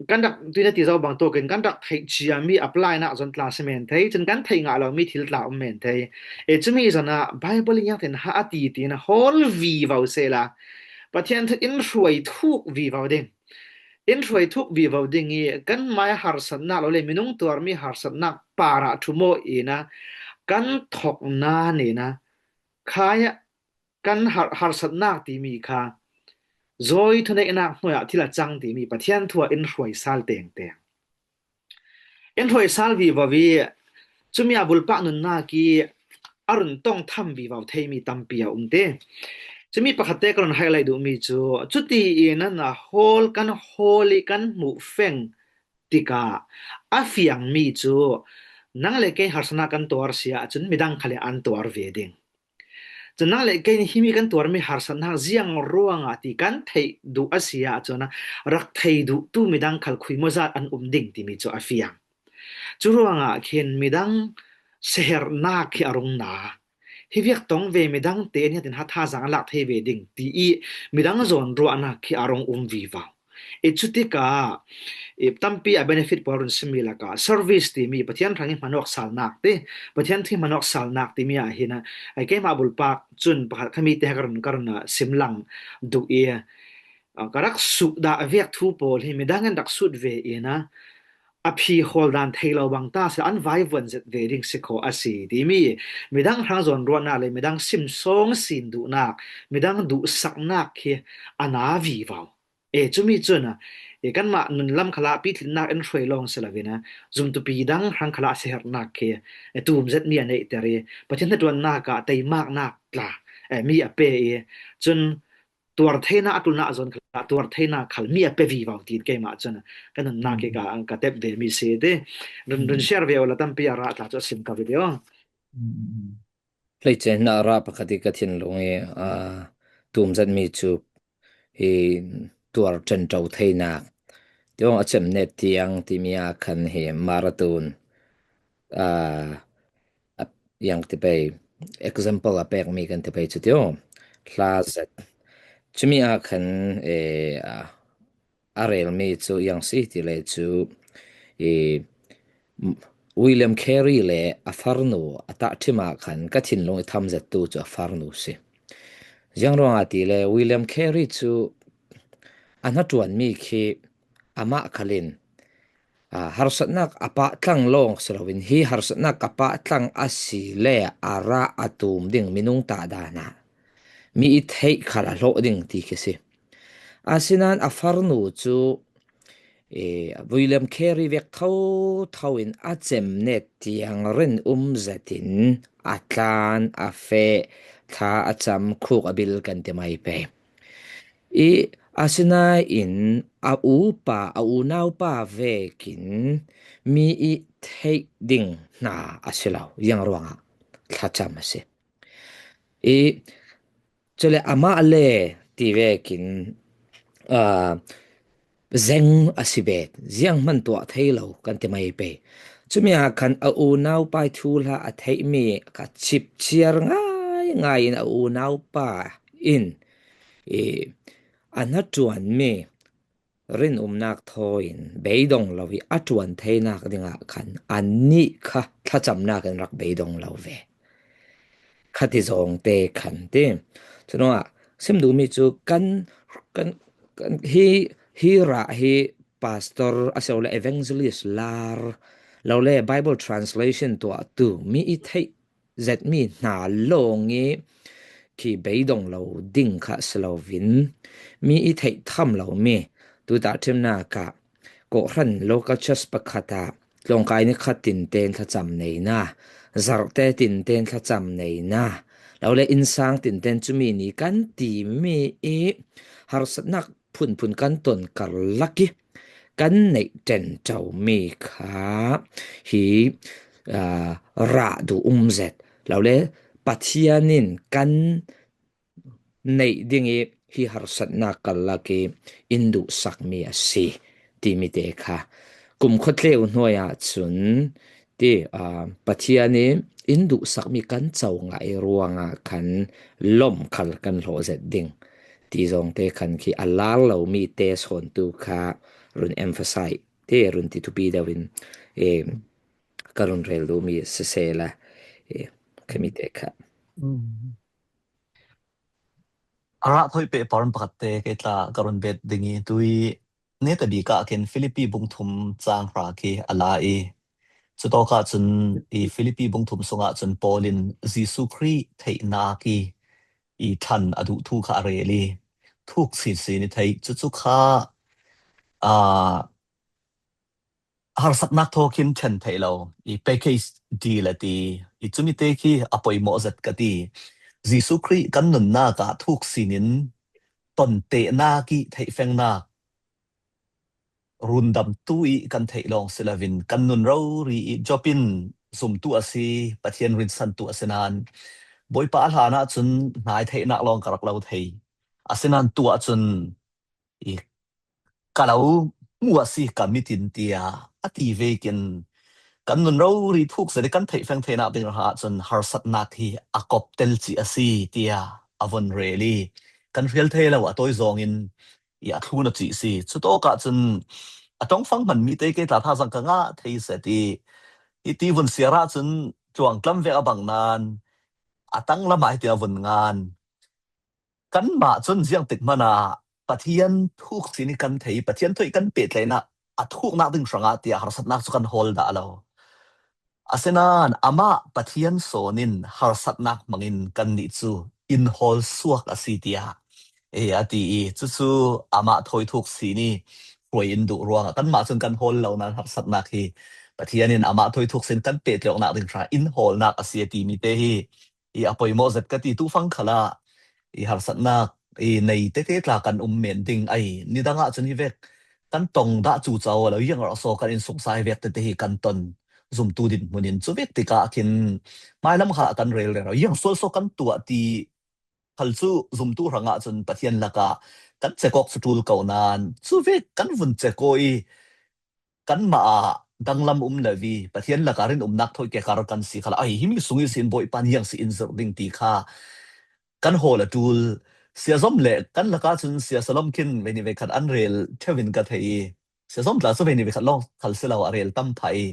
kan rak tuina ti zo bang tukin kan rak theih ciami apply nak zon tla si men thei, cun kan theih ngah lomi thil tla um men thei. E, cumi zon ah Bible in ziangtin ha a ti tiin a hawl vivo sehla Pathian thu in hruai thuk vivo ding. In hruai thuk vivo ding i kan mai harsatnak lo le minung tuarmi harsatnak parah ṭhumawh in a kan thok nan in a khai ah kan har, harsatnak timi kha zawi thuneihnak hnuai ah thil a cang timi Pathian thu ah in hruai sal tengteng. In hruai sal vivo i cumi a bulpak nunnak i a run tong tham vivo theimi tampi a um te. Cumi pakhat te ka run highlight duhmi cu cuti in a hawl kan hawl i kan hmuh feng tikah a fiangmi cu nang le kei harsatnak kan tuar si ahcun midang khal in an tuar ve ding. Cun nang le kei nih himi kan tuarmi harsatnak ziang ruangah ti kan theih duh a si ahcun rak thei duhtu midang khal khuimawzat an um ding timi cu a fiang. Cu ruangah khin midang siaherhnak khi a rung na. Hi viak tong ve midang tein hitin ha thazaang a lak thei ve ding ti i midang zawn ruahnak khi a rung um vivo. I cutikah i tampi a benefit pawl run simi lakah service timi Pathian hrang i hmanawk salnak ti, Pathian thu i hmanawk salnak timi ah hin a, ai keimah bulpak cun pakhat khami te ka run, ka run a sim lang duh i, a, ka rak sut dah a vek thu pawl hi midang in rak sut ve in a, a phi hawl dan thei lo bang ta si an vaivuan zet ve ding si kho a si timi midang hrang zawn ruahnak le midang sim sawng sin duhnak, midang duhsaknak khi a na vivo. E, cumi cun a, e, kanmah nun lam khalah pitlinnak in hruai lawng si lo in a, zumtupi dang hrang khalah siaherhnak khi, e, tum zetmi a neihter i, Pathian hnaṭuannak ah teimaknak tla, e, mi a pe i, cun tuar theinak a tlunah zawn khalah tuar theinak khal mi a pe vivo tiin keimah cun ka nunnak i ka, ka tep ve mi si ti. Run, run share ve awla tampi a rah tla cu a sim ka video. Hleice hna rah pakhat i ka thinlung i, aa, tum zetmi cu hi tuar ṭanṭo theinak. Tiang a cem net tiang timi ah khan hi marathon, aa, a, yang ti pei, example a pekmi kan ti pei cu tio, hla zet. Cumi ah khan, e, a, a relmi cu yang si ti le cu, i, William Carey le a farnu a tahṭhim ah khan ka thinlung i tham zettu cu a farnu si. Ziang ruangah ti le William Carey cu a hnaṭuanmi khi amah khal in, aa, harsatnak a pah tlang lawng si loin hi harsatnak ka pah tlang a si le a rah a tum ding minung tah dan ah mi i theih khal a hlawh ding ti khi si. Asinain a farnu cu, e, William Carey vek thotho in a cem net tiang rin um zetin a tlan, a feh, thla a cam, khuk a bil kan ti mai pei. I asinain a upa, a unaupa vekin mi i theih ding hna a si lo, ziang ruangah thlacam a si. I cule amah le ti vekin, aa, zeng a si bet, ziang hman tuah thei lo kan ti mai pei. Cumi ah khan a unaupa i thuhla a theihmi kha chipchiar ngaingai in a unaupa in i a na ṭuanmi rinumnak thawi in beidong lo i a ṭuan theinak dingah khan annih kha thlacamnak in rak beidong lo ve. Khati zawngte khan ti. Cunuah sim duhmi cu kan, kan, kan hi, hi rah hi pastor a si lo le evangelist lar lo le Bible translation tuahtu mi i theih zetmi hna lawng i khi beidong lo ding kha si loin mi i theih tham lomi tu tahṭhimnak ah Kawhhran local church pakhat ah tlawngkai ni khat tinten thlacam neina, zarhte tinten thlacam neina, lo le innsang tinten cumi ni kan timi i harsatnak phunphun kan ton karlak i kan neih ṭenṭomi kha hi, aa, rah duh um zet lo le Pathian in kan neih ding i hi harsatnak karlak i in duhsakmi a si timi te kha kumkhua tleu hnuai ah cun ti, aa, Pathian i in duhsakmi kan co ngah i ruangah khan lawm khal kan hlawh zet ding ti zawngte khan khi a lar lomi te sawntu kha run emphasize ti run ti thupi deuh in, e, ka run rel duhmi siseh la, e, khami te kha. Mm. A rah thawi pehpar pakhat te kei tla ka run bet ding i tui neta bik ah khin Filipi bung thum cang hra khi a la i cutawkah cun i Filipi bung thum sungah cun Paul in Jesuh Khrih theihnak i, i ṭhan a duh thu kha a rel i thuk sinsin i theih cucu kha, aa, harsatnak thaw khin ṭhen theih lo i package deal a ti i cumi te khi a poimawh zet ka ti. Jesuh Khrih kan nunnak ah thuk sin in tontehnak i theihfengnak rundamtu i kan theih lawng si loin kan nun rori i Job in zumtu a si, Pathian rinsantu a si nain Bawipa a hlan ah cun hnai theihnak lawng ka rak lo thei. Asinain tuah cun i ka lo hmu a si ka mit in tiah a ti vekin kan nun rori thuk zet i kan theihfeng theinak ding hrangah cun harsatnak hi a kop tel cih a si tiah a von rel i kan hrial thei lo a tawi zawngin i a thlun a cih si. Cutawkah cun a ṭongfang hmanmi te kei tla thazang ka ngah thei zet i hiti vun siar ah cun tluangtlam vek a bang nain a tanglam ah hiti a vun ngan. Kanmah cun ziangtik hmanh ah Pathian thuk sin i kan thei, Pathian thawi kan pehtlaihnak a thuknak ding hrangah tiah harsatnak cu kan hawl dah lo. Asinain amah Pathian sawn in harsatnak hmangin kannih cu in hawl suak a si tiah, e, a ti i cucu amah thawi thuk sin i hruai in duh ruangah kanmah cun kan hawl lo nain harsatnak hi Pathian in amah thawi thuk sin kan pehtlaihnak ding hrangah in hawlnak a si a timi te hi i a poimawh zet ka ti. Tufang khalah i harsatnak i nei tete tla kan um men ding ai. Nidang ah cun hi vek kan tong dah cu co lo, iang rawh saw kan in sungsa hi vek tete hi kan ton zumtu dinhmun in cu vek tikah khin hmailam khalah kan rel rero, iang sual saw kan tuah ti khal cu zumtu hrangah cun Pathian lakah kan cekawk cu ṭul ko nain cu vek kan vun cekawk i kanmah ah danglam um lo i Pathian lakah rinumnak thawi kekar kan si khalah, ahi himi sung ihsin Bawipa nih iang si in zirh ding ti kha kan hawl a ṭul. Sia Zom le kan lakah cun Sia Salom khin veini veikhat an rel ṭheu in ka thei i, Sia Zom tla cu veini veikhat lawng khal si lo a rel tam phah i,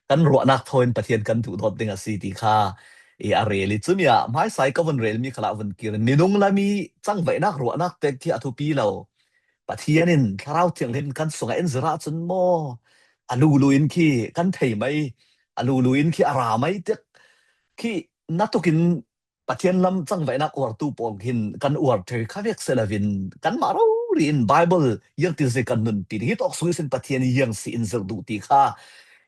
kan ruahnak thawi in Pathian kan duhdawt ding a si ti kha i a rel i, cumi ah hmaisa i ka vun relmi khalah vun kir in, minung lam i cangvaihnak ruahnak tek khi a thupi lo. Pathian in Thlarau Thianghlim kan sungah in zirh ahcun maw, a lulu in khi kan thei mai, a lulu in khi a ra mai tek khi na tuk in Pathian lam cangvaihnak uartu pawl hin kan uar ṭheu kha vek si loin kanmah rori in Bible iangtin si kan nunpi ding, hi tawk sung ihsin Pathian iang si in zirh duh ti kha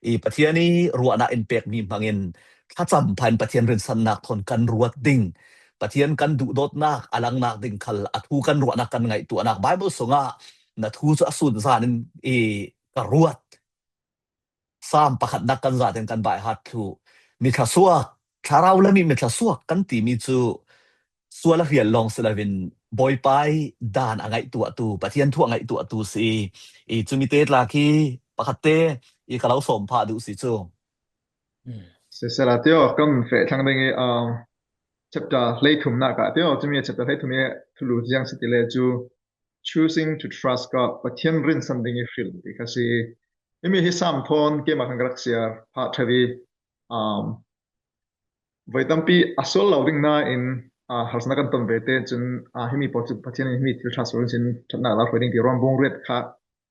i Pathian i ruahnak in pekmi hmangin thlacam phan Pathian rinsannak thawn kan ruat ding, Pathian kan duhdawtnak a langnak ding khal a thu kan ruahnak kan ngaihtuahnak Bible sungah na thu cu a sun zan in i ka ruat. Saam pakhatnak kan zate in kan baihat thluh. Mi thlasuak, thlarau lam i mi thlasuak kan timi cu sual a hrial lawng si loin Bawipa i dan a ngaihtuahtu, Pathian thu a ngaihtuahtu si i, i cumi te tla khi pakhatte i ka lo sawm phah duh si cu. Sisela tio kan feh thlang ding i, um, chapter hleithumnak ah tio, cumi chapter hleithum i thulu ziang si ti le cu, choosing to trust God, Pathian rinsan ding i hril ti kha si. Himi hi Sam thawn keimah kan ka rak siar phah ṭha i, um, voi tampi a sual lo ding nain, ah, harsatnak kan ton ve te cun, ah, himi pawl cu Pathian in himi thil ṭha sual sin ṭhatnak a la hruai ding ti Rom bung riat kha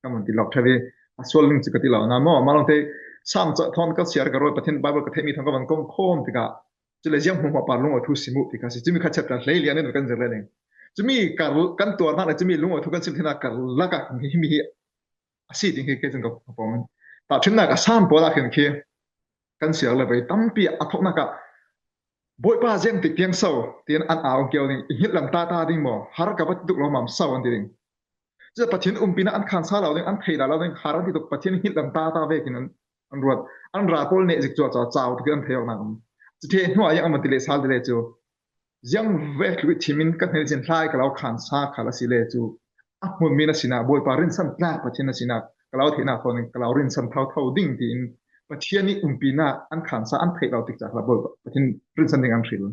kan ti lawk ṭha i, a sual ding cu ka ti lo. Na maw, malong te Sam ca thawn ka siar ka ruat, Pathian Bible ka theihmi thawn ka van kong khawm tikah, cule ziang hmuahhmuah par lungawi thu sim uh ti kha si. Cumi kha chapter hleilian in kan zir le ning. Cumi kar, kan tuarnak le cumi lungawi thu kan sim theinak karlak ah himi hi a si ding hi kei cun ka pom. Tahṭhimnak a Sam pawl ah khin khi kan siar le voi tampi a thawknak ah Bawipa ziang tik tiang so tiin an au an kio ding, i hngilh lam ta ta ding maw, har ka va ti tuk lawmmam so an ti ding. Cucu Pathian umpinak an khansa lo ding, an theih dah lo ding, har an ti tuk, Pathian hngilh lam ta ta vekin an, an ruat. An ra pawl neh zik cuahcuah cau tuk an thei awknak um. Cu ṭheh hnuah ziang an van ti le sal ti le cu, ziang ve tlu i thim in ka hnen sin hla i ka lo khansa khal a si le cu, a hmunmi na sinah Bawipa rinsan tlak Pathian na sinah ka lo theihnak thawn in ka lo rinsan thotho ding tiin Pathian i umpinak an khansa an theih lo tikcak la Bawipa Pathian rinsan ding an hril.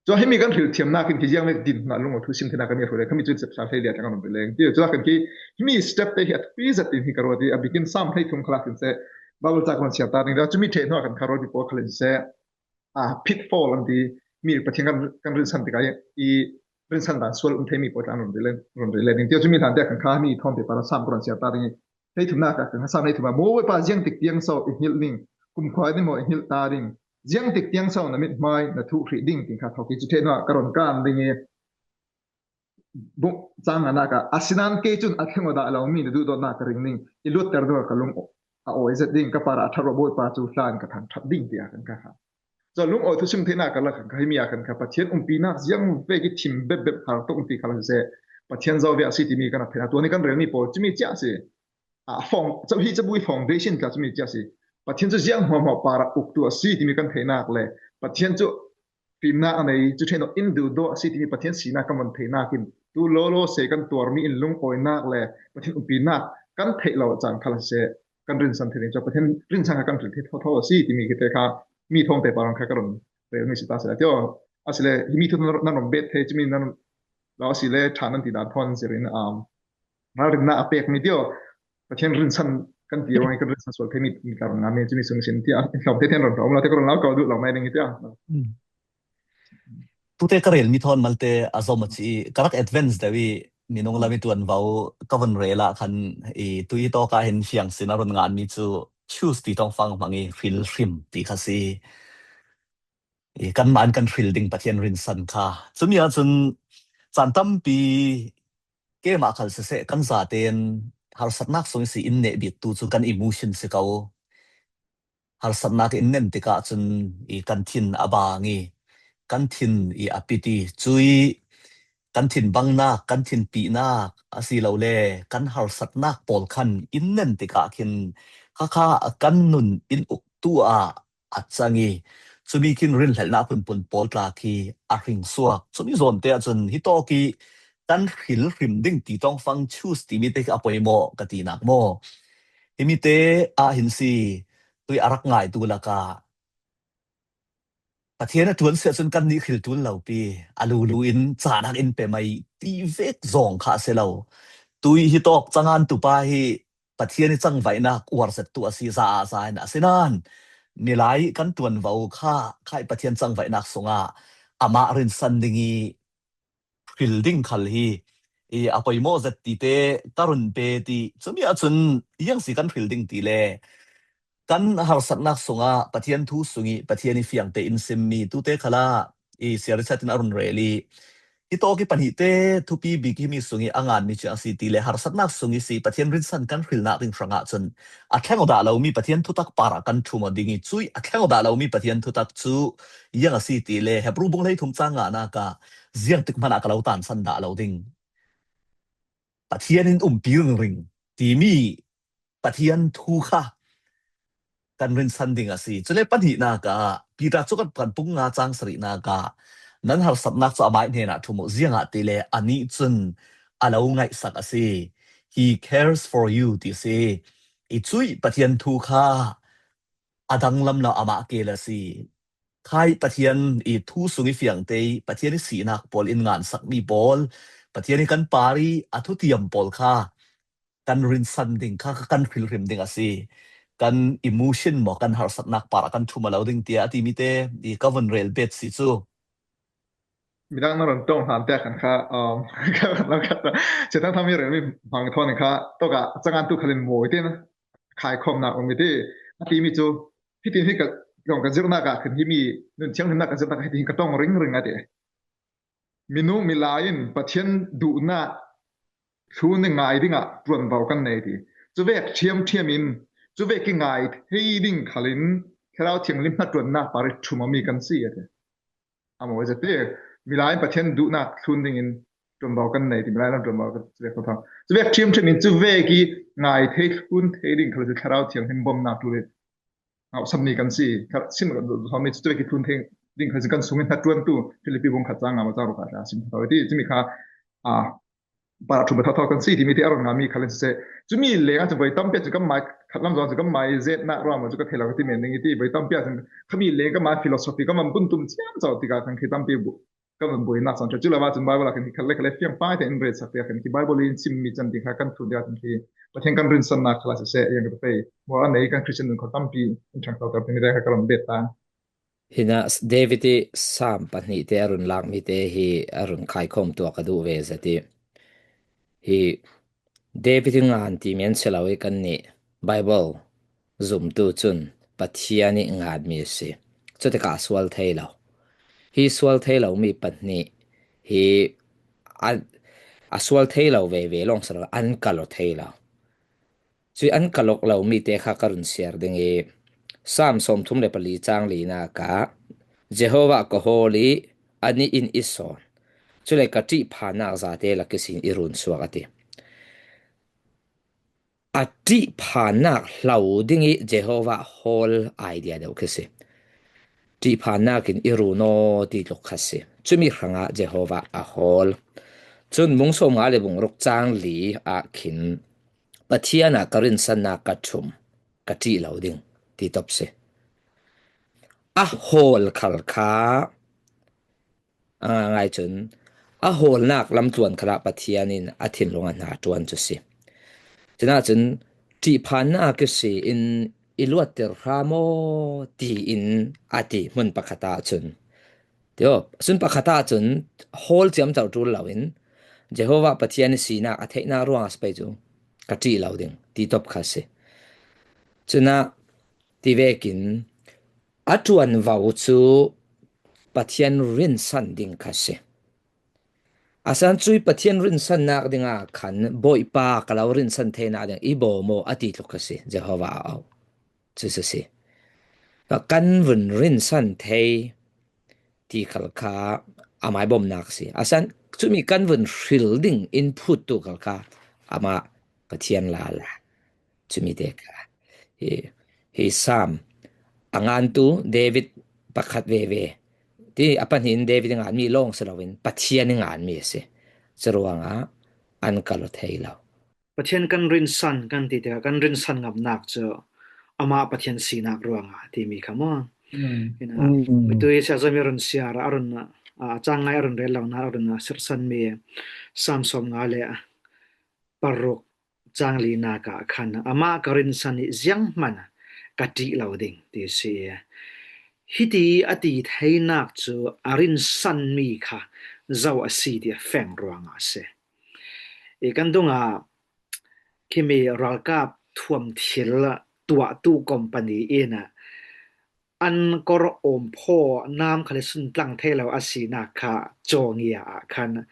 Cun himi kan hril thiamnak in khi ziang vek din hna lung a thu sim theinak kan i hruai le, khami cu chapter hleilian kan run rileng ti. Cun kan khi himi step te hi a thupi zat in hi ka ruat i, a bikin Sam hleithum khalah khin seh, Bible ca kan siar ta ding, cumi ṭheh hnuah kan kha ruat i pawl khalin seh, ah, pitfall an ti, mi Pathian kan, kan rinsan tikah i rinsan dan sual um theimi pawl tla an run rileng, run rileng ding. Ti cumi hlan tiah kan kha mi thawn te para Sam ka run siar ta ding i, hleithumnak ah kan kha Sam hleithum ah, maw Bawipa ziang tik tiang so i hngilh ding, kumkhua ding maw i hngilh ta ding, ziang tik tiang so na mithmai na thuh hrih ding ti kha thawk i cu ṭheh hnuah ka run kan ding i, bung cang nganak ah, asinain kei cun a thleng aw dah lomi na duhdawtnak ka ring ding, i luatter ding ka lung a awi zet ding, ka parah a ṭhat ruah Bawipa cu hlan ka thangṭhat ding tiah kan kha kha. Cun lungawi thu sim theinak karlak kan kha himi ah kan kha Pathian umpinak ziang vek i thim bepbep har tuk ti kha la siseh, Pathian zo ve a si timi kan rak theihnak tuan i kan relmi pawl cumi cia a si. Ah, fong, cabu hi cabu i foundation tla cumi cia a si. Pathian cu ziang hmuahhmuah parah uktu a si timi kan theihnak le Pathian cu fimnak a nei, cu ṭheh in duhdaw a si timi Pathian sinak kan von theihnak in tu lawlaw se kan tuarmi in lungawinak le Pathian umpinak kan theih lo caan kha la siseh, kan rinsan thei ding cu Pathian rinsan kha kan hril thei thotho a si timi khi te kha mi thawngte parah kha ka run relmi si ta seh. Tio, asile himi thu nan, nan run bet thei cumi nan lo asile ṭha nan ti dan thawn zirin, um, ralrinnak a pekmi tio, Pathian rinsan kan ti ruang i kan rinsan sual theimi ka run ngami cumi sung sin tiah in hlawm te ten run hlawm lo te ka run lo ko duh lo mai ding i tiah. Tute ka relmi thawn malte a zom a ci i ka rak advance deuh i minung lam i tuanvo ka vun rel ah khan i tui tawk ah hin fiang sin a run nganmi cu Tuesday tawngfang hmang i hril hrim ti kha si. I kanmah in kan hril ding Pathian rinsan kha. Cumi ahcun caan tampi keimah khal siseh kan zatein harsatnak sung i si in neh biktu cu kan emotion si ko. Harsatnak in nen tikah cun i kan thin a bang i kan thin i a pit i cui kan thin bangnak, kan thin pihnak asilole kan harsatnak pawl khan in nen tikah khin khakha kan nun in uktu ah a cang i, cumi khin rinhlelhnak phunphun pawl tla khi a hring suak. Cumi zawnte ahcun hitawk i kan hril hrim ding ti tawngfang Tuesday timi te khi a poimawh ka tinak maw? Himi te ah hin si, tui a rak ngaitu lakah Pathian a ṭuan si ahcun kannih hril ṭul lo pi, a lulu in caan in pe mai ti vek zong kha a si lo. Tui hitawk cangan tupa hi Pathian i cangvaihnak uar zet tu a si, za ah za in a si nain milai kan ṭuanvo kha khai Pathian cangvaihnak sungah amah rinsan ding i hril ding khal hi i a poimawh zet ti te ka run pe ti. Cumi ahcun ziang si kan hril ding ti le kan harsatnak sungah Pathian thu sung i Pathian i fiangte in simmi tute khalah i siarchat in a run rel i hitawk i pahnihte thupi bik himi sung i a nganmi cu a si ti le harsatnak sung i si Pathian rinsan kan hrilnak ding hrangah cun a thleng aw dah lomi Pathian thutak parah kan ṭhum aw ding i cui a thleng aw dah lomi Pathian thutak cu ziang a si ti le Hebru bung hleithum cang nganak ah ziang tik hmanh ah ka lo tansan dah lo ding. Pathian in umpi ringring timi Pathian thu kha kan rinsan ding a si. Cule pahnihnak ah Peter cu kan, kan pung nga cang sarihnak ah nan harsatnak cu amah hnenah thum uh, ziangahtile anih cun a lo ngaihsak a si. He cares for you ti si. I cuih Pathian thu kha a danglam lo, amah kel a si. Khai Pathian i thu sung i fiangte, Pathian i sinak pawl in ngansakmi pawl, Pathian i kan par i a thutiam pawl kha kan rinsan ding kha, kha kan hrilhrim ding a si. Kan emotion maw, kan harsatnak par a kan thum a lo ding tiah a timi te i ka vun rel bet si cu. Midang na run tong hlan te khan kha, um, ka kan lo khat ta. Chetang thami rel mi hmang thon kha, toka changan tu khalin mawi te na. Khaikhawmnak um i ti, a timi cu, hitin hi ka, ka zirnak ah khin himi, nun thianghlimnak ka zirnak ah hitin hi ka tong ringring a ti. Minung milai in Pathian duhnak thlun i ngai dingah ṭuanvo kan nei ti. Cuvek ṭhiamṭhiam in, cuvek i ngai thei ding khalin Thlarau Thianghlim hnaṭuannak par i ṭhum awmi kan si a ti. A mawi zet te, milai in Pathian duhnak thlun dingin ṭuanvo kan nei ti, milai lam ṭuanvo kan cuvek thawthawng. Cuvek ṭhiamṭhiam in cuvek i ngai thei thlun thei ding khal cu Thlarau Thianghlim bomnak ṭul i ngauhsammi kan si. Kha sin kan duh hawmi cu cuvek i thlun thei ding khal cu kan sungin hnaṭuantu Filipi bung khat cang nga ma cang ruk ah a sim thawthawng i ti. Cumi kha, a, para ṭhum thawthawng kan si timi ti a run ngami khal in siseh. Cumi leng ah cun voi tampi ah cun kan mai khat lam zong cun kan mai zetnak ruang cu ka thei lo ka ti men ding i ti. Voi tampi ah cun khami leng kan mai philosophy kan man buntum ciam co tikah kan khi tampi bu kan man buainak cang ṭha. Cu lo ah cun Bible ah kan khi khat le khat le fiang pai te in retsak te ah kan khi Bible in simmi can ti kha kan thun te ah kan khi Pathian kan rinsannak khal ah siseh, yang ka pei maw a nei kan Christian nun kho tampi in ṭhang thawter timi te kha ka run bet ta. Hinah David i Sam pahnih te a run lakmi te hi a run khaikhawm tuah ka duh ve zat i, hi David i ngan timi an si lo i kannih Bible zumtu cun Pathian i nganmi a si. Cutikah a sual thei lo. Hi sual thei lomi pahnih hi a, a sual thei lo veve lawng si lo, an kal aw thei lo. Cui an kal awk lomi te kha ka run siar ding i, Sam sawmthum le pali cang linak ah Jehovah ka hawl i anih in i sawn. Cule ka ṭihphannak zate lak ihsin i run suak a ti. A ṭihphannak hlo ding i Jehovah hawl idea deuh khi si. Ṭihphannak in i run aw ti tluk kha si. Cumi hrangah Jehovah a hawl. Cun bung sawmnga le bung ruk cang li ah khin Pathian ah ka rinsannak ka ṭhum, ka ṭih lo ding ti tawp si. A hawl khal kha a ngaingai cun a hawlnak lamtluan khalah Pathian in a thinlung a hna ṭuan cu si. Cunah cun ṭihphannak ihsi in i luatter hram aw tiin a ti hmun pakhat ah cun, tio, sun pakhat ah cun hawl ciamco ṭul loin Jehovah Pathian i sinak a theihnak ruangah si pei cu ka ṭih lo ding ti tawp kha si. Cunah tivekin a ṭuanvo cu Pathian rinsan ding kha si. A san cui Pathian rinsannak dingah khan Bawipa ka lo rinsan theinak ding i bawm aw a ti tluk kha si, Jehovah a auh. Cu si si. Kan vun rinsan thei ti khal kha amai bawmnak si. A san cumi kan vun hril ding in phuttu khal kha amah Pathian lala. Cumi te kha hi, hi Sam a ngantu David pakhat veve ti a pahnih in David i nganmi lawng si loin Pathian i nganmi a si. Curuangah an kal aw thei lo. Pathian kan rinsan kan ti tikah kan rinsan ngamnak cu amah Pathian sinak ruangah timi kha maw? Hinah, mitui siazawmi run siar a run, a, cang ngai a run rel lo hna a run sirsanmi Sam sawmnga le paruk cang linak ah khan amah ka rinsan i zianghman ka ṭih lo ding ti si. Hiti a ti theinak cu a rinsanmi kha zo a si ti a feng ruangah a si. I kan dungah khimi ralkap thuam thil tuahtu company in an kor awmphaw nam khal i suntlang thei lo a sinak kha cawngia ah khan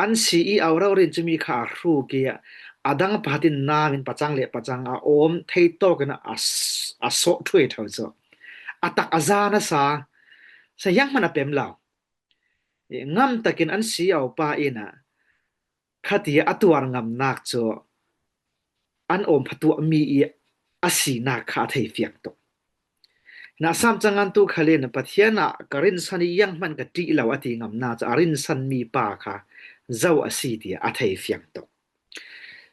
an C E O rori in cumi kha a hruk i a dang pakhat in nam in pacang le pacang a awm thei tawk in a, a sawh ṭhuai ṭho cu a tak a za nasa, sa zianghman a pem lo. Ngam takin an C E O pa in a khati a tuar ngamnak cu an awm phatuahmi i a sinak kha a thei fiang tuk. Hinah Sam cangantu khalin Pathian ah ka rinsan i iang hman ka ṭih lo a ti ngamna cu a rinsan mi pa kha zo a si tiah a thei fiang tuk.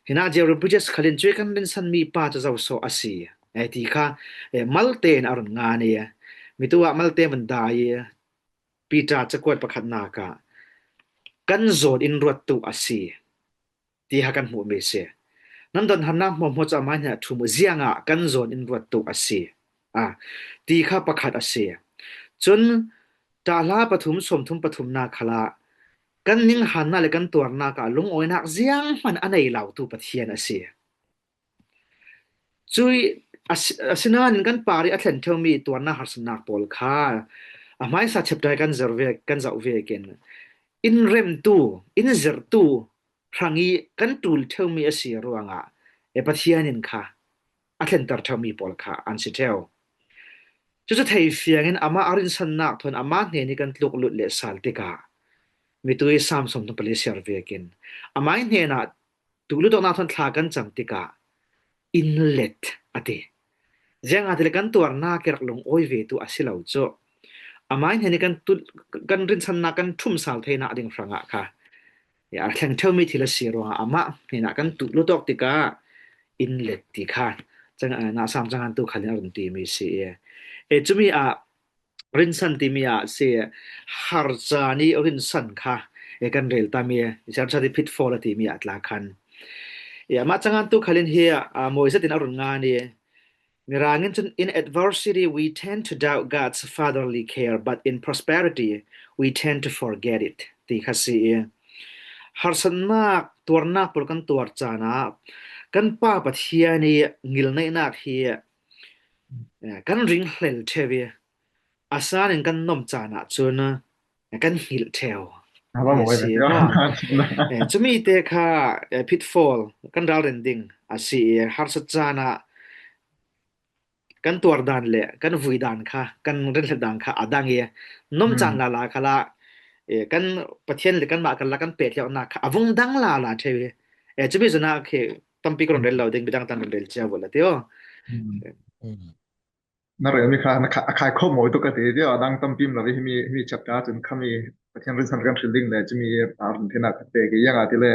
Hinah Jerry Bridges khalin cuih kan rinsan mi pa cu zo so a si, eh, ti kha, eh, malte in a run ngan i, mitu ah malte man dai i, Peter cakuat pakhatnak ah kan zawn in ruat tu a si, ti kha kan hmuhmi si. Nan donharnak hmuahhmuah cu amah hnen a ṭhum uh, ziangah kan zawn in ruat tu a si, ah, ti kha pakhat a si. Cun ṭahla pathum sawmthum pathumnak khalah kan ninghannak le kan tuarnak ah lungawinak zianghman a nei lotu Pathian a si. Cuih a si, asinain kan par i a thlen ṭheumi tuarnak harsatnak pawl kha a hmaisa chapter kan zir ve, kan zoh vekin in remtu, in zirtu hrang i kan ṭul ṭheumi a si ruangah, e, Pathian in kha a thlenter ṭheumi pawl kha an si ṭheu. Cucu thei fiangin amah a rinsannak thawn amah hnen i kan tluk lut le sal tikah mitu i Sam sawmthum pali siar vekin amah i hnenah tuh lutawknak thawn thla kan cam tikah in let a ti. Ziangahtile kan tuarnak i rak lungawi ve tu a si lo cu. Amah i hnen i kan tu, kan rinsannak kan ṭhum sal theinak ding hrangah kha, ya, a thleng ṭheumi thil a si ruangah amah hnenah kan tuh lutawk tikah in let ti kha cang, eh, Nahsam cangantu khalin a run timi si i. E, cumi ah rinsan timi ah si, harcaan i rinsan kha, e, kan rel tami, harcaan i pitfall a timi ah tla khan. Ya, mah cangantu khalin hi, ah, mawi zetin a run ngan i, Mirang in cun, "In adversity, we tend to doubt God's fatherly care, but in prosperity, we tend to forget it," ti kha si i, harsatnak, tuarnak pawl kan tuar caan ah kan Pa Pathian i ngilneihnak hi, eh, kan ring hlel ṭheu i, a san in kan nom caan ah cun, eh, kan hngilh ṭheu. A va mawi ve si ṭheu. Eh, cumi te kha, eh, pitfall kan ralrin ding a si i, harsat caan ah kan tuar dan le kan vui dan kha, kan rinhlet dan kha a dang i, nom caan lala khalah, eh, kan Pathian le kanmah karlak kan pehtlaihnak kha a vung dang lala ṭheu i, eh, cumi zong ah khi tampi ka run rel lo ding, midang tan run rel cia uh la ti aw. Na relmi kha na kha, a khai khawh mawi tuk ka ti, ti aw, a dang tampi um lo i, himi, himi chapter cun khami Pathian rinsan kan hril ding le cumi a run theinak kha te ki iang a ti le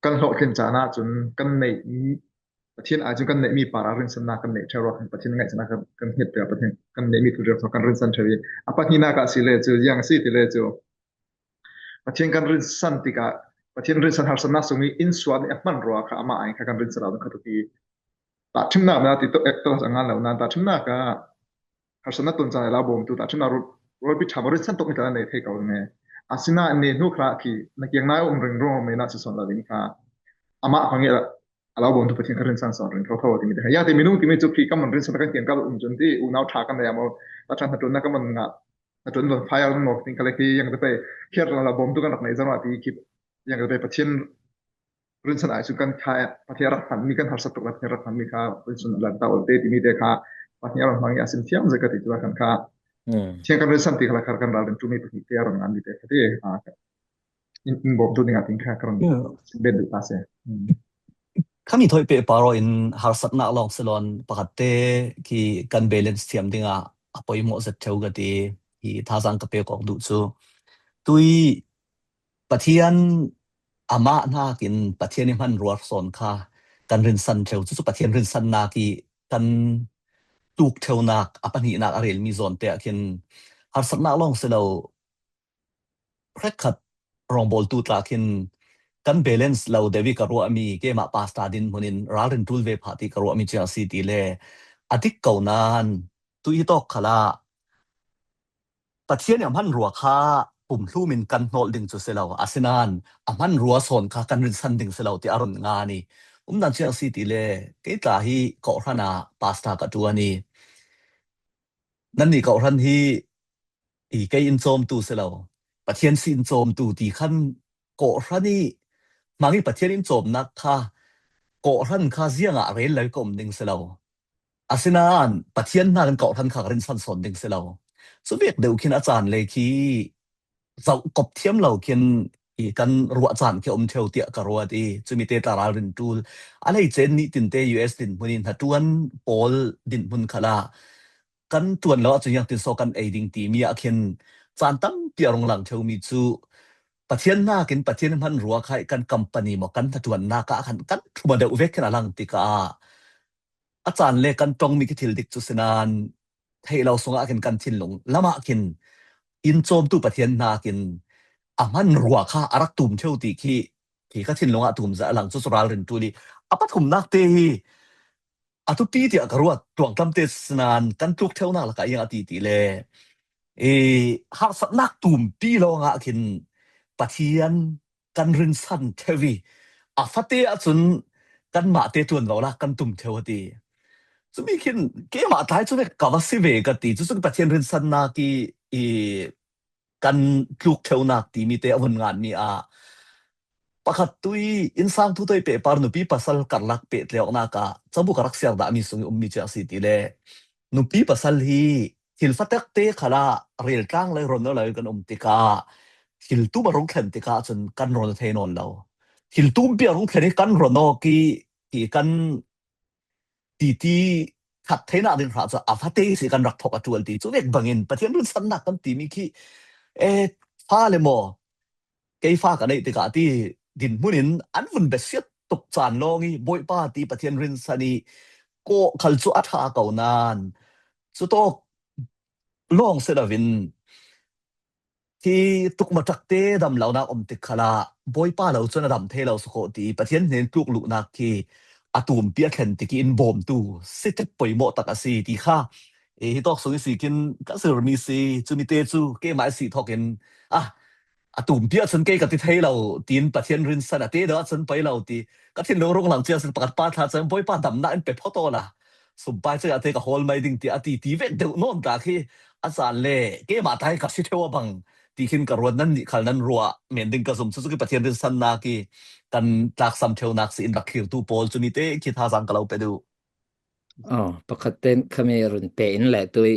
kan hlawhtlin caan ah cun kan neih, Pathian ai cun kan neihmi par ah rinsannak kan neih ṭheu ruangah Pathian ngaihchiatnak kan, kan hngilh ṭheu, Pathian kan neihmi thil ṭheu kan rinsan ṭheu i, a pahnihnak ah si le cu, ziang a si ti le cu, Pathian kan rinsan tikah, Pathian rinsan harsatnak sung i in sual nih a hman rua kha amah ai kha kan rinsan lo kha tuk i, tahṭhimnak na ti tuk, eh, tuk a ngan lo nain tahṭhimnak ah harsatnak tun caan i lo bawmtu tahṭhimnak rual, rualpi ṭha maw rinsan tuk mi tla nei thei ko ding e. Asinain ne hnu kha khi na kiang nai um ring rung me na si sawn lo ding kha amah hmang i a lo bawmtu Pathian kha rinsan sawn ring thotho timi te kha. Yang te minung timi cu khi kan man rinsan kan kiang kal um cun ti unau ṭha kan nei maw, tahṭhan hnaṭuannak kan man ngah, hnaṭuan lo fire maw, ting kha le khi yang te pei khiar lo bawmtu kan rak nei zong ti khi yang te pei Pathian rinsan ai cu kan kha Pathian rak hmanmi, kan harsat tuk le Pathian rak hmanmi kha rinsan a lan ta awlte timi te kha Pathian rak hmanmi a sin thiam zet ka ti cu kan kha. Pathian kan rinsan ti kha le kha kan ralrin ṭumi pahnih te a rak nganmi te kha ti, a, in, in bawmtu dingah ting kha ka run ben duh ta si. Khami thawi pehpar aw in harsatnak lawng si loin pakhat te khi kan balance thiam dingah a poimawh zet ṭheu ka ti, hi thazaang ka pek awk duh cu. Tui Pathian amah hnakin Pathian i hmanrua sawn kha kan rinsan ṭheu. Cucu Pathian rinsannak i kan tluk ṭheunak a pahnihnak a relmi zawn te ah khin harsatnak lawng si lo, hrekkhat rawngbawltu tla khin kan balance lo deuh i ka ruahmi, keimah pasta dinhmun in ralrin ṭul ve phah ti ka ruahmi cu a si ti le a dik ko nain tu i tawk khalah Pathian i a hmanrua kha pumhlum in kan hnawlh ding cu si lo, asinain a hmanrua sawn kha kan rinsan ding si lo ti a run ngan i, umdan cu a si ti le kei tla hi kawhhran ah pasta ka ṭuan i, nannih kawhhran hi i kei in cawmtu si lo, Pathian si in cawmtu ti khan kawhhran i hmang i Pathian in cawmnak kha kawhhran kha ziangah rel lo ka um ding si lo. Asinain Pathian hna kan kawhhran kha ka rinsan sawn ding si lo. Cu vek deuh khin a caan lei khi zoh kop thiam lo khin i kan ruah caan khi a um ṭheu tiah ka ruat i, cumi te tla ralrin ṭul. A lei cen nih tinte U S dinhmun i hnaṭuan pawl dinhmun khalah kan ṭuan lo ahcun ziangtin so kan ei ding timi ah khin caan tampi a rung lang ṭheumi cu Pathian nakin Pathian hmanrua kha kan company maw kan hnaṭuannak ah khan kan ṭhum a deuh vek khin a lang tikah a caan le kan ṭongmi khi thil dik cu sinain theih lo sungah khin kan thinlung lamah khin in cawmtu Pathian nakin a hmanrua kha a rak tum ṭheu ti khi, khi kha thinlung ah tum zah a lang cu, cu ralrin ṭul i a pathumnak te hi a thupi tiah ka ruat, ṭuangṭam te sinain kan tluk ṭheunak lakah iang a ti ti le i harsatnak tumpi lawngah khin Pathian kan rinsan ṭheu i a fate ahcun kanmah te ṭuan lo lak kan tum ṭheu a ti. Cumi khin keimah tlai cu vek ka va si ve ka ti. Cucu Pathian rinsannak i, i kan tluk ṭheunak timi te a vun nganmi ah pakhat tu i innsang thu toi pehpar nupi pasal karlak pehtlawknak ah cabu ka rak siar dahmi sung i ummi cia a si ti le nupi pasal hi thil fatak te khalah rel tlang lo, ron lo kan um tikah thil tum a rung thlen tikah cun kan ron thei nawn lo. Thil tumpi a rung thlen i kan ron awk i, i kan titi khat theinak ding hra cu a fate si kan rak thawk a ṭual ti. Cu vek bangin Pathian rinsannak kan timi khi, eh, fale maw, kei fa ka neih tikah ti dinhmun in an vun besiat tuk caan lawng i Bawipa ti Pathian rinsan i kawh khal cu a ṭha ko nain cu tawk lawng si loin hi tukmatak te damlonak um tik khalah Bawipa lo cun a dam thei lo si khawh ti Pathian hnen tluk luhnak khi a tumpi a thlen tik i in bawmtu si ṭhek poimawh tak a si ti kha, eh, hi tawk sung i si khin ka zirmi si. Cumi te cu keimah i si thawk in, ah, a tumpi ahcun kei ka ti thei lo tiin Pathian rinsan a te deuh ahcun poi lo ti ka thinlung rung lang cia sin pakhat pa thla cun Bawipa damnak in pe phawt awla sumpai cei ah te ka hawl mai ding ti a ti ti vek deuh nawn ta khi a caan le keimah tlai ka si ṭheu a bang ti khin ka ruat, nan nih khal nan ruah men ding ka zum. Cucu khi Pathian rinsannak i kan tlaksam ṭheunak si in rak thlirtu pawl cumi te khi thazaang ka lo pe duh. Oh, pakhat ten khami run pe in le tui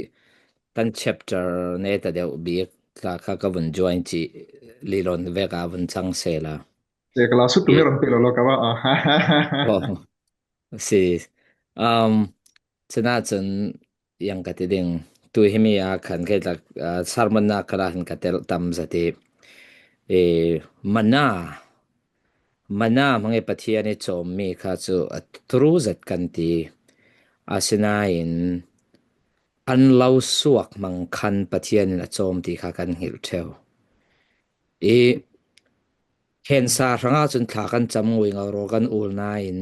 kan chapter ne ta deuh bik ka, ka, ka vun join ci lilon vek a vun cang se la. Te ka la sut tu mi run pe lo lo ka va. Oh, si. Um, cina cun yang ka ti ding. Tu himi a khan kei tlak, ah, sermon na kala hin ka tel tam zati. E, mana, mana hmangi Pathian i cawmmi kha cu a tru zat kan ti. Asinain an lo suak hmang khan Pathian in a cawm ti kha kan hngilh ṭheu. I cancer hrangah cun thla kan cam ngui, ngawrawl kan ul nain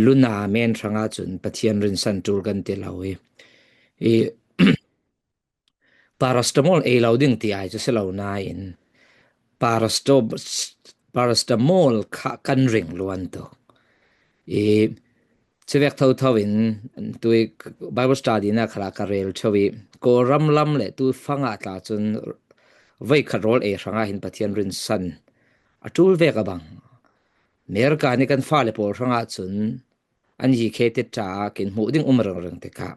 luna men hrangah cun Pathian rinsan ṭul kan ti lo i, i paracetamol ei lo ding ti ai cu si lo nain paraceto-, paracetamol kha kan ring luan tuk. I cuvek thotho in tui Bible study na khalah ka rel ṭheu i Kawlram lam le tu fangah tla cun voikhat rawl ei hrangah hin Pathian rinsan a ṭul vek a bang. America nih kan fale pawl hrangah cun an yikhe te ṭa kin hmuh ding um ringring tikah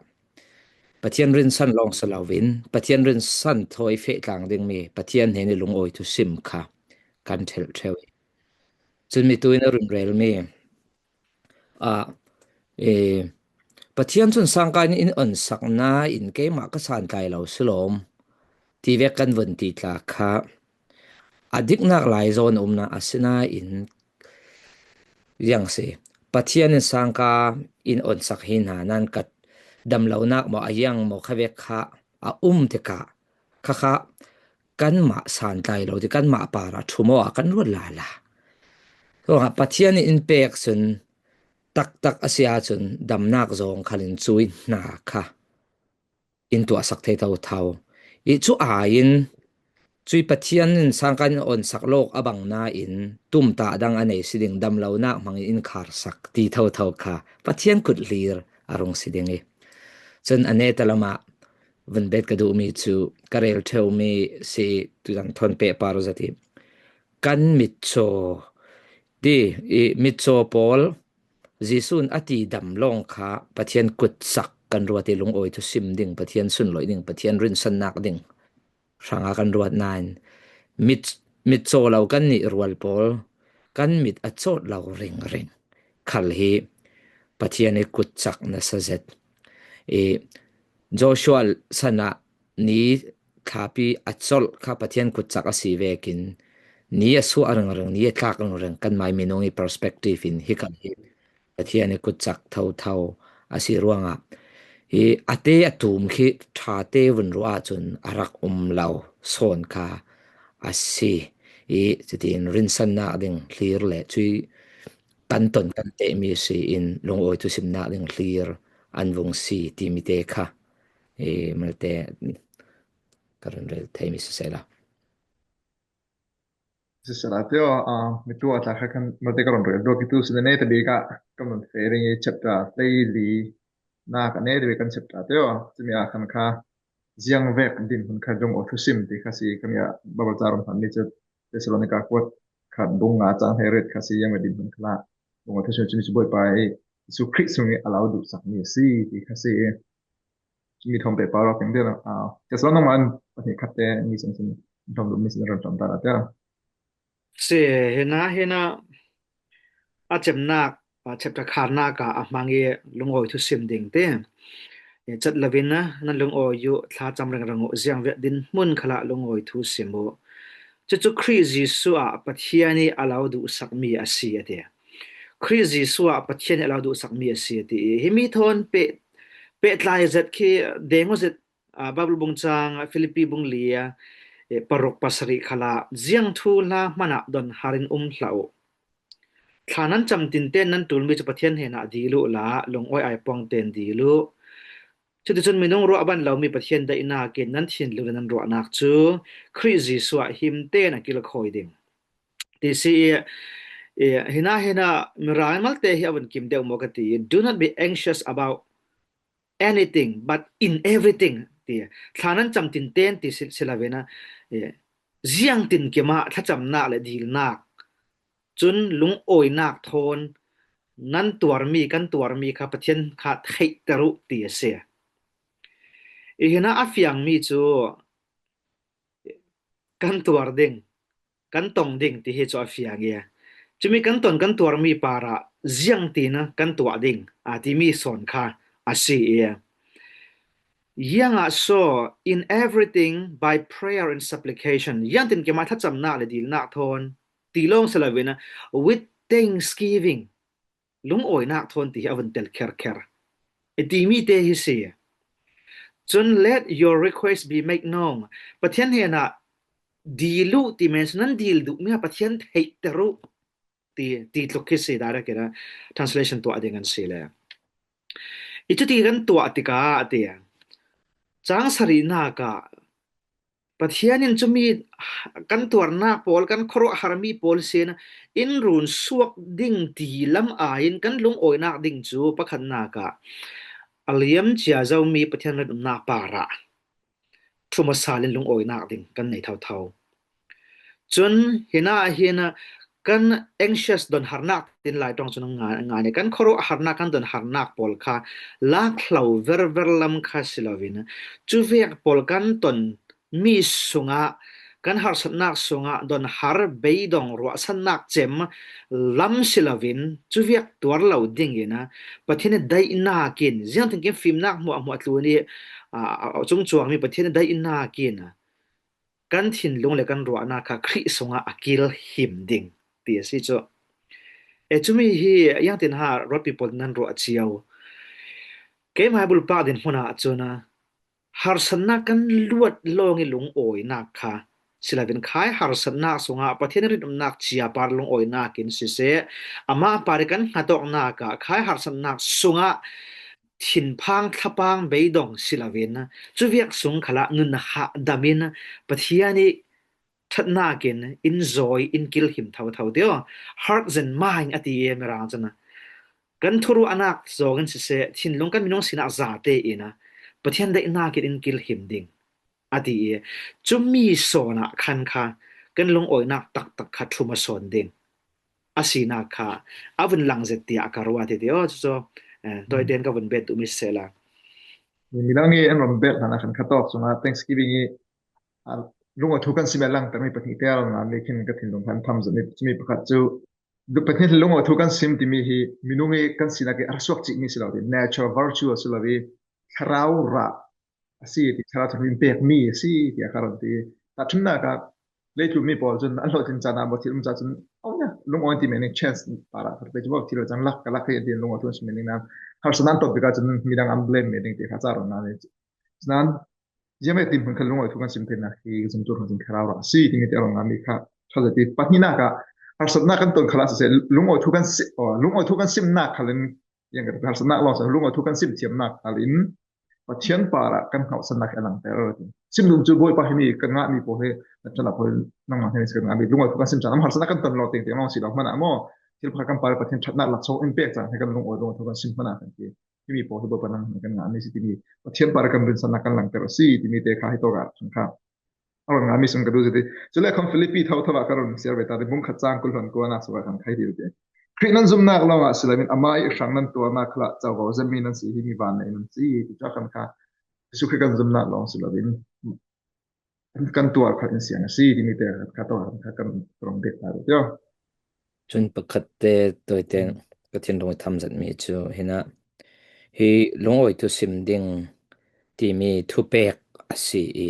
Pathian rinsan lawng si loin Pathian rinsan thawi feh tlang dingmi Pathian hnen i lungawi thusim kha kan ṭhelh ṭheu i cun mi tuin a runrelmi ah, e, Pathian cun sangka in in onsak nain keimah ka santlai lo si lawm ti vek kan vun ti tla kha a diknak lai zawn a um na a si nain ziang si. Pathian in sangka in onsak hi hna nan ka damlonak maw a yang maw kha vek kha a um tikah kha kha kanmah santlai lo ti, kanmah parah ṭhum awk a kan ruat lala. Ruangah Pathian in in pek cun taktak a si ahcun damnak zong khalin cui hna kha in tuahsak thei thotho. I cu aiin cui Pathian in sangka in onsak lawk a bang nain tumtah dang a nei si ding, damlonak hmangin in kharsak ti thotho kha Pathian kut hlir a rung si ding i cun a neta lamah vun bet ka duhmi cu ka rel ṭheumi si, tutan thawn pehpar zat i kan mitcaw ti i mitcaw pawl Jesuh in a ti dam lawng kha Pathian kutsak kan ruat i lungawi thusim ding, Pathian sunloih ding, Pathian rinsannak ding hrangah kan ruat nain mit, mitcaw lo kan nih rual pawl kan mit a cawt lo ringring khal hi Pathian i kutsak nasa zet i Joshua sanah ni thlapi a colh kha Pathian kutcak a si vekin ni a suah ringring, ni a tlak ringring, kanmai minung i perspective in hi kal hi Pathian i kutcak thotho a si ruangah hi a te a tum khi ṭhate vun ruah ahcun a rak um lo sawn kha a si. I cutin rinsannak ding hlir le cui kan ton kan tehmi si in lungawi thusimnak ding hlir an vung si timi te kha i malte ka run rel theimi siseh la. Siseh la teo, ah, mitu a tla kha kan malte ka run rel duak i tu si na nei ta bik ah kan run feh ring i chapter hlei li nak a nei ta bik kan chapter teo, cumi ah khan kha ziangvek dinhmun kha lungawi thusim ti kha si kan i ah Bible ca run hmanmi cu Thessalonika kuat khat bung nga cang hleiriat kha si, ziangvek dinhmun kha lah lungawi thusim cumi cu Bawipa i Jesuh Khrih sung i a lo duhsakmi a si ti kha si. Cumi thawm pehpar awk in tiang, ah, Thessalonika man pahnih khat te ni sung sin thawm duhmi sin ron thawm ta la tiang. Si, hinah, hinah a cemnak, ah, chapter kharnak ah a hmang i lungawi thusim ding te. I cat lovin ah nan lungawi uh, thlacam ringring uh, ziangvek dinhmun khalah lungawi thusim uh. Cucu Khrih Jesuh ah Pathian i a lo duhsakmi a si a ti. Khrih Jesuh ah Pathian i a lo duhsakmi a si a ti i himi thawn peh, pehtlai zet khi deng aw zet, ah, Bible bung cang, Filipi bung li, eh, paruk pasarih khalah ziang thu hla hmanah don har in um hlah uh. Thla nan cam tinten nan ṭulmi cu Pathian hnenah dil uh la, lungawi ai pawngten dil uh. Cuticun minung ruah a ban lomi Pathian daihnak in nan thinlung le nan ruahnak cu Khrih Jesuh ah him tein a kilkhawi ding. Ti si i, i, hinah, hinah Mirang malte hi a vun kim deuh maw ka ti i, "Do not be anxious about anything, but in everything," ti. Thla nan cam tinten ti si, si lo ve na, i, ziangtin kim ah thlacamnak le dilnak cun lungawinak thawn nan tuarmi, kan tuarmi kha Pathian kha theihter uh ti a si. I hinah a fiangmi cu kan tuar ding, kan tong ding ti hi cu a fiang i, cumi kan ton kan tuarmi parah ziangtin kan tuah ding, aa, timi sawn kha a si i, ziangah so, "In everything by prayer and supplication," ziangtin kim ah thlacamnak le dilnak thawn ti lawng si lo in, "with thanksgiving," lungawinak thawn ti hi a vun tel kherkher i timi te hi si. Cun, "Let your request be made known," Pathian hnenah dil uh ti men cu nan dil duhmi ah Pathian theihter uh ti, ti tluk khi si direct in translation tuah ding an si le. I cuti kan tuah tikah a ti. Cang sarihnak ah Pathian in cumi kan tuarnak pawl, kan khuaruah harmi pawl sin in run suak ding ti lam aiin kan lungawinak ding cu pakhatnak ah a liam cia zomi Pathian rinumnak parah ṭhuma sal in lungawinak ding kan nei thotho. Cun hinah hin kan anxious don harnak tin Lai ṭong cun ngan, ngan i kan khuaruah harnak, kan don harnak pawl kha lak hlo verver lam kha si loin, cuvek pawl kan ton mi sungah, kan harsatnak sungah don har, beidong, ruahsannak cem lam si loin, cuvek tuar lo ding in Pathian i daihnak in, ziangtin kin fimnak hmuahhmuah tlun i, aa, a cungcuangmi Pathian i daihnak in kan thinlung le kan ruahnak kha Khrih sungah a kilhim ding ti a si cu. E, cumi hi ziangtin ha ruatpi pawl nan ruah cio. Keimah bulpak dinhmun ah cun harsatnak kan luat lawng i lungawinak kha si loin, khai harsatnak sungah Pathian rinumnak cia par lungawinak in siseh, amah par i kan hngatawknak ah khai harsatnak sungah thinphang thlapang beidong si loin, cuvek sung khalah nun hahdam in Pathian i ṭhatnak in in zawi, in kilhim thotho ti aw. Hearts and mind a ti i Mirang cun kan thuruahnak zawng in siseh, thinlung kan minung sinak zate in Pathian daihnak in in kilhim ding a ti i, cumi sawn ah khan kha kan lungawinak taktak kha ṭhuma sawn ding a sinak kha a vun lang zet tiah ka ruat i ti aw. Cucu, eh, tawiten ka vun bet duhmi siseh la. Midang i an ram bet hlan ah khan kha tawk sungah Thanksgiving i, ah, lungawi thu kan sim i a langtermi pahnih tel ngan mi khin ka thinlung khan tham zet mi, cumi pakhat cu Pathian lungawi thu kan sim timi hi minung i kan sinak i a ra suak cihmi si lo, nature virtue a si lo i, thlarau rah a si ti, Thlarau Thianghlim in pek mi a si ti a kha ron ti. Tahṭhimnak ah leitlun mi pawl cun an hlawhtling caan ah maw thil um ca cun, oh, ya, lungawi ti meaning chance para kha pe cu maw thil cang lak ka lak hi an ti, lungawi thu an sim meaning nan harsatnak an ton tikah cun midang an blame meaning ti kha ca ron nan. Cun ziangvek dinhmun kha lungawi thu kan sim theinak hi zumtu hrawng cun thlarau rah a si timi te a ron ngami kha ṭha zet ti. Pahnihnak ah harsatnak kan ton khalah siseh, lungawi thu kan si, oh, lungawi thu kan simnak khalin, ziangvek harsatnak lawng siseh, lungawi thu kan sim thiamnak khalin Pathian parah kan hauhsannak hi a langter. Sim dum cu Bawipa himi kan ngahmi pawl hi na ṭhan a pawl nangmah himi kan ngahmi lungawi thu kan sim caan, am harsatnak kan ton lo tengteng lawng si lo hmanah maw, thil pakhat kan parah Pathian ṭhatnak laksawng in pek caan hi kan lungawi lungawi thu kan sim hmanah kan ti. Himi pawl hi Bawipa nangmah kan ngahmi si timi, Pathian parah kan rinsannak kan langter a si timi te kha hi tawk ah khan kha a ron ngahmi sun ka duh zet i. Cule khan Filipi tho tho ah ka ron siar ve ta, bung khat cang kul hluan kua nak suk ah khan khai dil te. Khrih nan zumnak lawngah si loin amah i hrang nan tuarnak khalah covo zetmi nan si hi mi van nei nan si ti cu a khan kha Jesuh Khrih kan zumnak lawng si loin kan tuar kha in siang a si timi te kha tawh kha kan rong dek ta rih. Cun pakhat te tawite Pathian rung i tham zetmi cu hinah hi lungawi thu sim ding timi thupek a si i,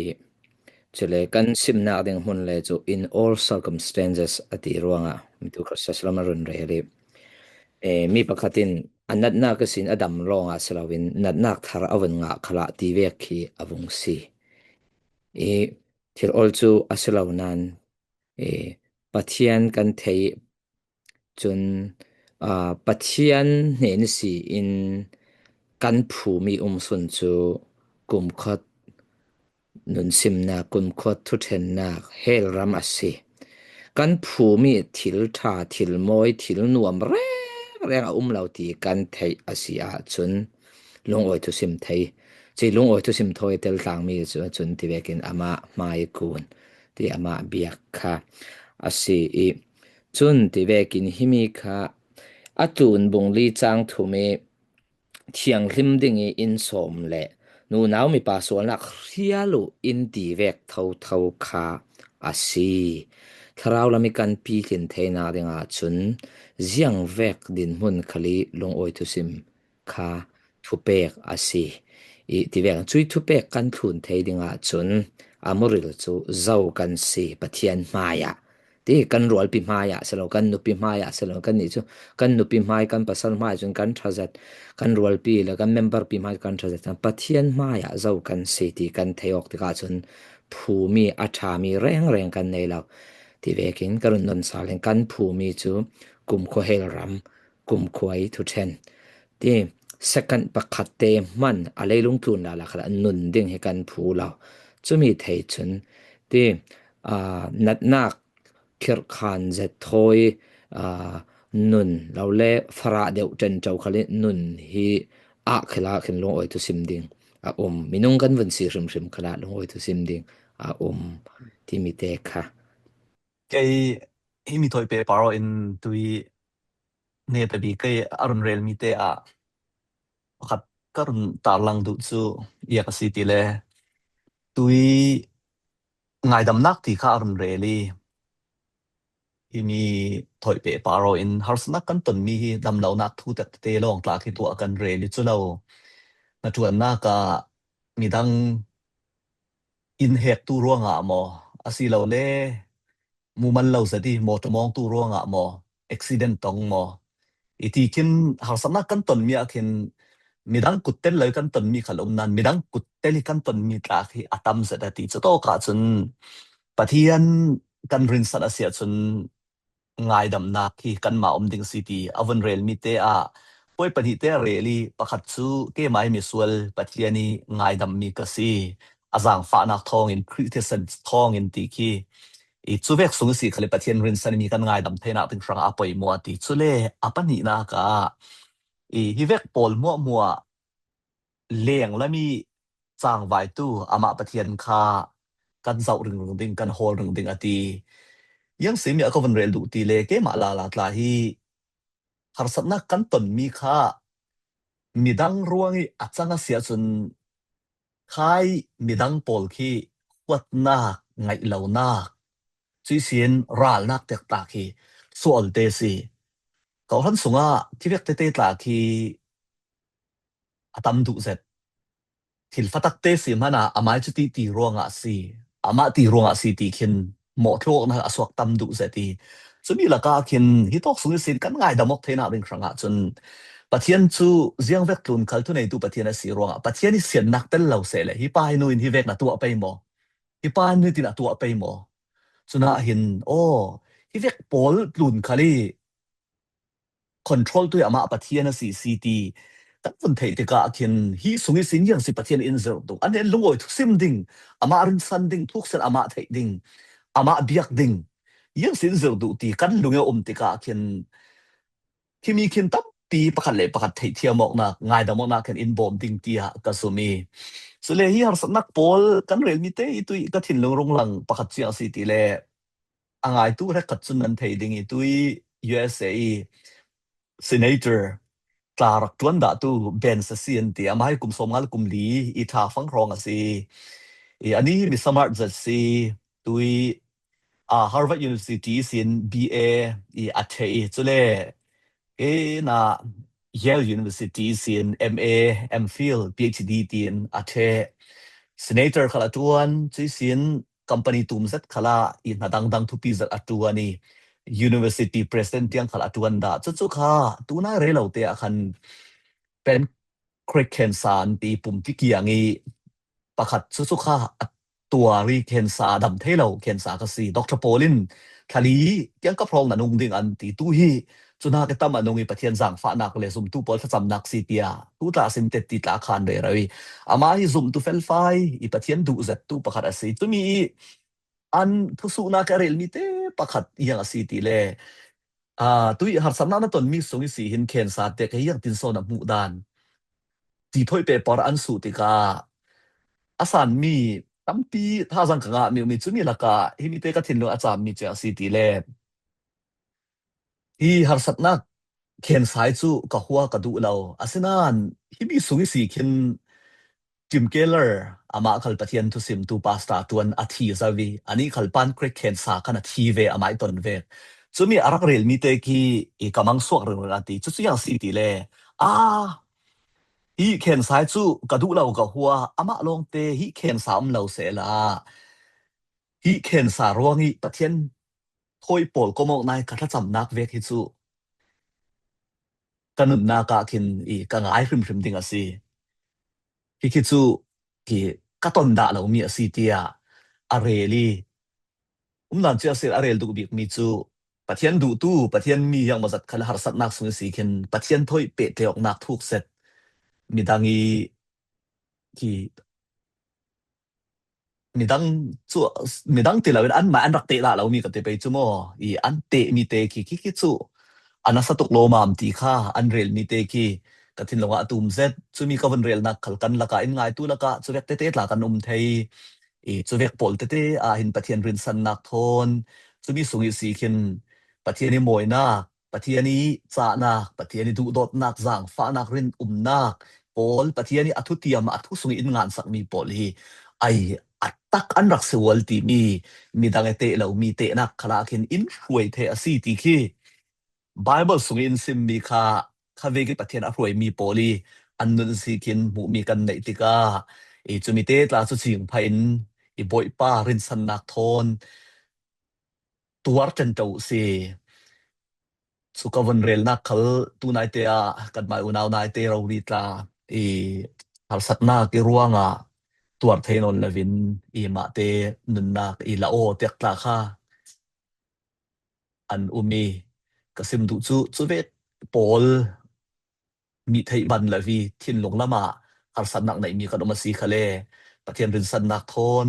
cule kan simnak ding hmun le cu in all circumstances a ti ruangah mitu kha saslam a run rel i, eh, mi pakhat in a natnak ihsin a dam lawngah si loin natnak thar a vun ngah khalah ti vek khi a vung si. I thil ol cu a si lo nain, eh, Pathian kan theih cun, aa, Pathian hnen ihsi in kan phumi um sun cu kumkhua nunsimnak, kumkhua thuṭhennak, hell ram a si. Kan phumi thil ṭha, thil mawi, thil nuam rengreng a um lo ti kan theih a si ahcun lungawi thusim thei. Cui lungawi thusim thawi tel tlangmi cu cun tivekin amah hmai kun ti amah biak kha a si i, cun tivekin himi kha a tlun bung li cang thum i thianghlim ding i in sawm le nunau mipa sualnak hrial uh in ti vek thotho kha a si. Thlarau lam i kan pitlin theinak dingah cun ziangvek dinhmun khal i lungawi thusim kha thupek a si. I tivek cui thupek kan thlun thei dingah cun a muril cu zo kan si Pathian hmaiah. Ti kan rualpi hmaiah si lo, kan nupi hmaiah si lo, kan nih cu kan nupi hmai, kan pasal hmai cun kan ṭha zet, kan rualpi le kan memberpi hmai kan ṭha zet. Pathian hmaiah zo kan si ti kan thei awk tikah cun phumi a ṭhami rengreng kan nei lo. Tivekin ka run non sal in kan phumi cu kumkhua hell ram, kumkhua i thuṭhen ti second pakhat te hman a leilung tlun lala khalah nun ding hi kan phu lo. Cumi thei cun ti, aa, natnak khirhkhan zet thawi, aa, nun lo le farah deuh ṭenṭo khal i nun hi ah khila khin lungawi thusim ding a um. Minung kan vun si hrimhrim khalah lungawi thusim ding a um timi te kha. Kei himi thawi pehpar aw in tui netabi kei a run relmi te ah pakhat ka run tarlang duh cu ia ka si ti le tui ngaidamnak ti kha a run rel i himi thawi pehpar aw in harsatnak kan tonmi hi damlonak thu tekte lawng tlak hi tuah kan rel i cu lo. Hnaṭuannak ah midang in hektu ruangah maw, asilole mumal lo zet i mawṭaw mawngtu ruangah maw, accident tong maw, i ti khin harsatnak kan tonmi ah khin midang kuttel lo i kan tonmi khal um nan midang kuttel i kan tonmi tlak hi a tam zet a ti. Cutawk ah cun Pathian kan rinsan a si ahcun ngaidamnak hi kanmah um ding si ti a vun relmi te ah puai pahnih te a rel i pakhat cu keimah hi misual Pathian i ngaidammi ka si, a zaangfahnak thawngin Khrih thisen thawngin ti khi i cuvek sung i si khal i Pathian rinsan mi kan ngaidam theinak ding hrangah a poimawh a ti. Cule a pahnihnak ah i hivek pawl hmuahhmuah lenglam i cangvaitu amah Pathian kha kan zoh ringring ding, kan hawl ringring a ti. Yang simi a ka vun rel duh ti le keimah lala tla hi harsatnak kan tonmi kha midang ruang i a cang a si ahcun khai midang pawl khi huatnak, ngaihlonak, cuihsin ralnak tektak hi sualte si. Kawhhran sungah tivek tete tla khi a tam duh zet. thil fatakte si hmana amai cu ti ti ruangah si, amah ti ruangah si ti khin mawhthluknak a suak tam duh zet i, cumi lakah khin hi tawk sung ihsin kan ngaidam awk theinak ding hrangah cun Pathian cu ziangvek tlun khal thuneitu Pathian a si ruangah Pathian i siannak tel lo seh le hi pa hi nu in hi vek na tuah pei maw? Hi pa hi nu tin a tuah pei maw? Cunah hin aw, hi vek pawl tlun khal i control tu hi amah Pathian a si si ti kan vun theih tikah khin hi sung ihsin ziangsi Pathian in zirh duh, an hnenah lungawi thusim ding, amah rinsan ding, thuksen amah theih ding, amah biak ding, ziangsi in zirh duh ti kan lung i a um tikah khin khimi khin tampi pakhat le pakhat theihthiam awknak, ngaidam awknak khin in bawm ding tiah ka zum i, cule hi harsatnak pawl kan relmi te i tuih ka thinlung rung lang pakhat ziangsi ti le a ngaitu hrekkhat cun nan thei ding i tuih U S A i Senator tla rak ṭuan dahtu Ben Sassi an ti. Amah hi kum sawmnga le kum li i ṭha fang hrawng a si. I, ani hi mi smart zet si, tui, a, Harvard University sin B A i a ṭheh i, cule e na Yale University sin M A, M Phil, P H D tiin a ṭheh. Senator khal a ṭuan, cui sin company tum zet khalah i hna dangdang thupi zet a ṭuan i, university president tiang khal a ṭuan dah. Cucu kha tunai rei lo te ah khan pancreatic cancer an ti, pumpi kiang i pakhat cucu kha a tuar i cancer a dam thei lo cancer kha si. Doctor pawl in thla li tiang ka hrawng na nung ding an ti. Tu hi cuna ka tam a nung i Pathian zaangfahnak le zumtu pawl thlacamnak si tiah tu tla sin tet ti tla khan rero i, amah hi zumtu felfai i Pathian duh zet tu pakhat a si. Cumi i an thusuhnak a relmi te pakhat iang a si ti le, aa, tui harsatnak na tonmi sung i si hin cancer te ka iang tin sawn a hmuh dan ti thawi paper an suh tikah a sanmi tampi thazang ka ngahmi umi cumi lakah himi te ka thinlung a cammi cia a si ti le, hi harsatnak cancer cu ka hua ka duh lo. Asinain himi sung i si khin Tim Keller amah khal Pathian thusimtu pastor tuan a thi zo i, anih khal pancreatic cancer khan a thi ve, amah i ton ve. Cumi a rak relmi te khi i ka mang suak ringring a ti. Cucu yang si ti le, a, hi cancer cu ka duh lo ka hua, amah lawngte hi cancer um lo sehla hi cancer ruang i Pathian thawi pawl komawk nai ka thlacamnak vek hi cu ka nunnak ah khin i ka ngai hrimhrim ding a si. Hi khi cu hi ka ton dah lomi a si tiah a rel i, um nan cu a si a rel duh bikmi cu Pathian duhtu, Pathian mi ziangmawzat khal harsatnak sung i si khin Pathian thawi pehtlaiawknak thuk zet midang i khi midang cu, midang ti loin anmah an rak teh dah lomi ka ti pei cu maw? I an tehmi te khi, khi, khi cu a nasa tuk lawmam ti kha an relmi te khi ka thinlung ah a tum zet. Cumi ka vun relnak khal kan lakah in ngaitu lakah cuvek tete tla kan um thei. I cuvek pawl tete ah hin Pathian rinsannak thawn, cumi sung i si khin Pathian i mawinak, Pathian i cahnak, Pathian i duhdawtnak, zaangfahnak, rinumnak pawl, Pathian i a thutiam, a thu sung i in ngansakmi pawl hi ai a tak an rak si ual timi midang e teh lomi tehnak khalah khin in hruai thei a si ti khi Bible sung i in simmi kha kha vek i Pathian a hruaimi pawl i an nun si khin hmuhmi kan neih tikah i cumi te tla cu cing phah in i Bawipa rinsannak thawn tuar ṭanṭo si. Cu ka vun relnak khal tu naite ah kan mai unau naite rori tla i harsatnak i ruangah tuar thei nawn lovin i mahte nunnak i la aw tiak tla kha an um i ka sim duh cu cuvek pawl mi theih ban lo i thinlung lamah harsatnak neihmi kan um a si khale, Pathian rinsannak thawn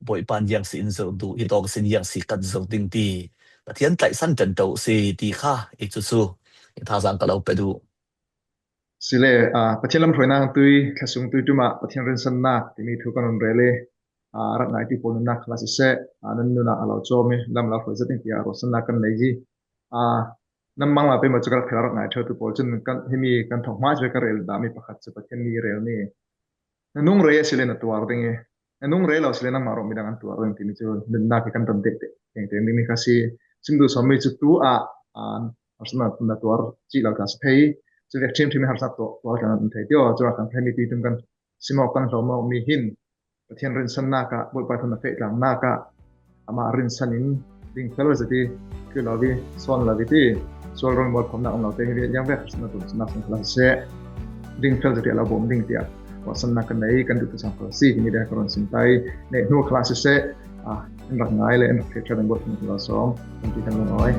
Bawipa in ziang si in zoh duh, hi tawk sin ziang si kan zoh ding ti Pathian tlaihsan ṭanṭo si ti kha i cucu i thazaang ka lo pe duh. Sile, aa, Pathian lam hruainak tui, thlasung tui ṭumah Pathian rinsannak timi thu kan run rel i, aa, rak ngai ti pawl nunnak khalah siseh, aa, nan nunah a lo cawm i lam lo hruai zet ding tiah ruahsannak kan nei hi. Aa, nan mang la pei maw cu ka rak phel rak ngai ṭheutu pawl cun kan, himi kan thawk hmai cu ka rel dahmi pakhat cu Pathian mi relmi. Na nung rei a si le na tuar ding i, na nung rei lo si le nangmah ruang midang an tuar ding timi cu nunnak i kan don dek dek tengteng dingmi kha si. Sim duh sawmmi cu tu ah, aa, harsatnak na tuar cih lo tla si thei. Cuvek ṭhimṭhim i harsatnak tuar, tuar tla na um thei ti aw, cu rak kan theimi ti tum kan simawk kan hlawm awk mi hin Pathian rinsannak ah, Bawipa thawhna feh tlangnak ah amah rinsan in ding fel zet i, kil lo i, sawn lo i ti, sual rong mual khawmnak um lo te hi liang vek khat na tun sinak sang khala siseh, ding fel zet i a lo bawm ding tiah kawsannak kan nei, kan duhtu sang khala si hi ni deh ka ron sim tai. Neh hnu khala siseh, ah, in rak ngai le in rak thei ṭha ding Bawipa thawhna sawm kan ti kan lungawi.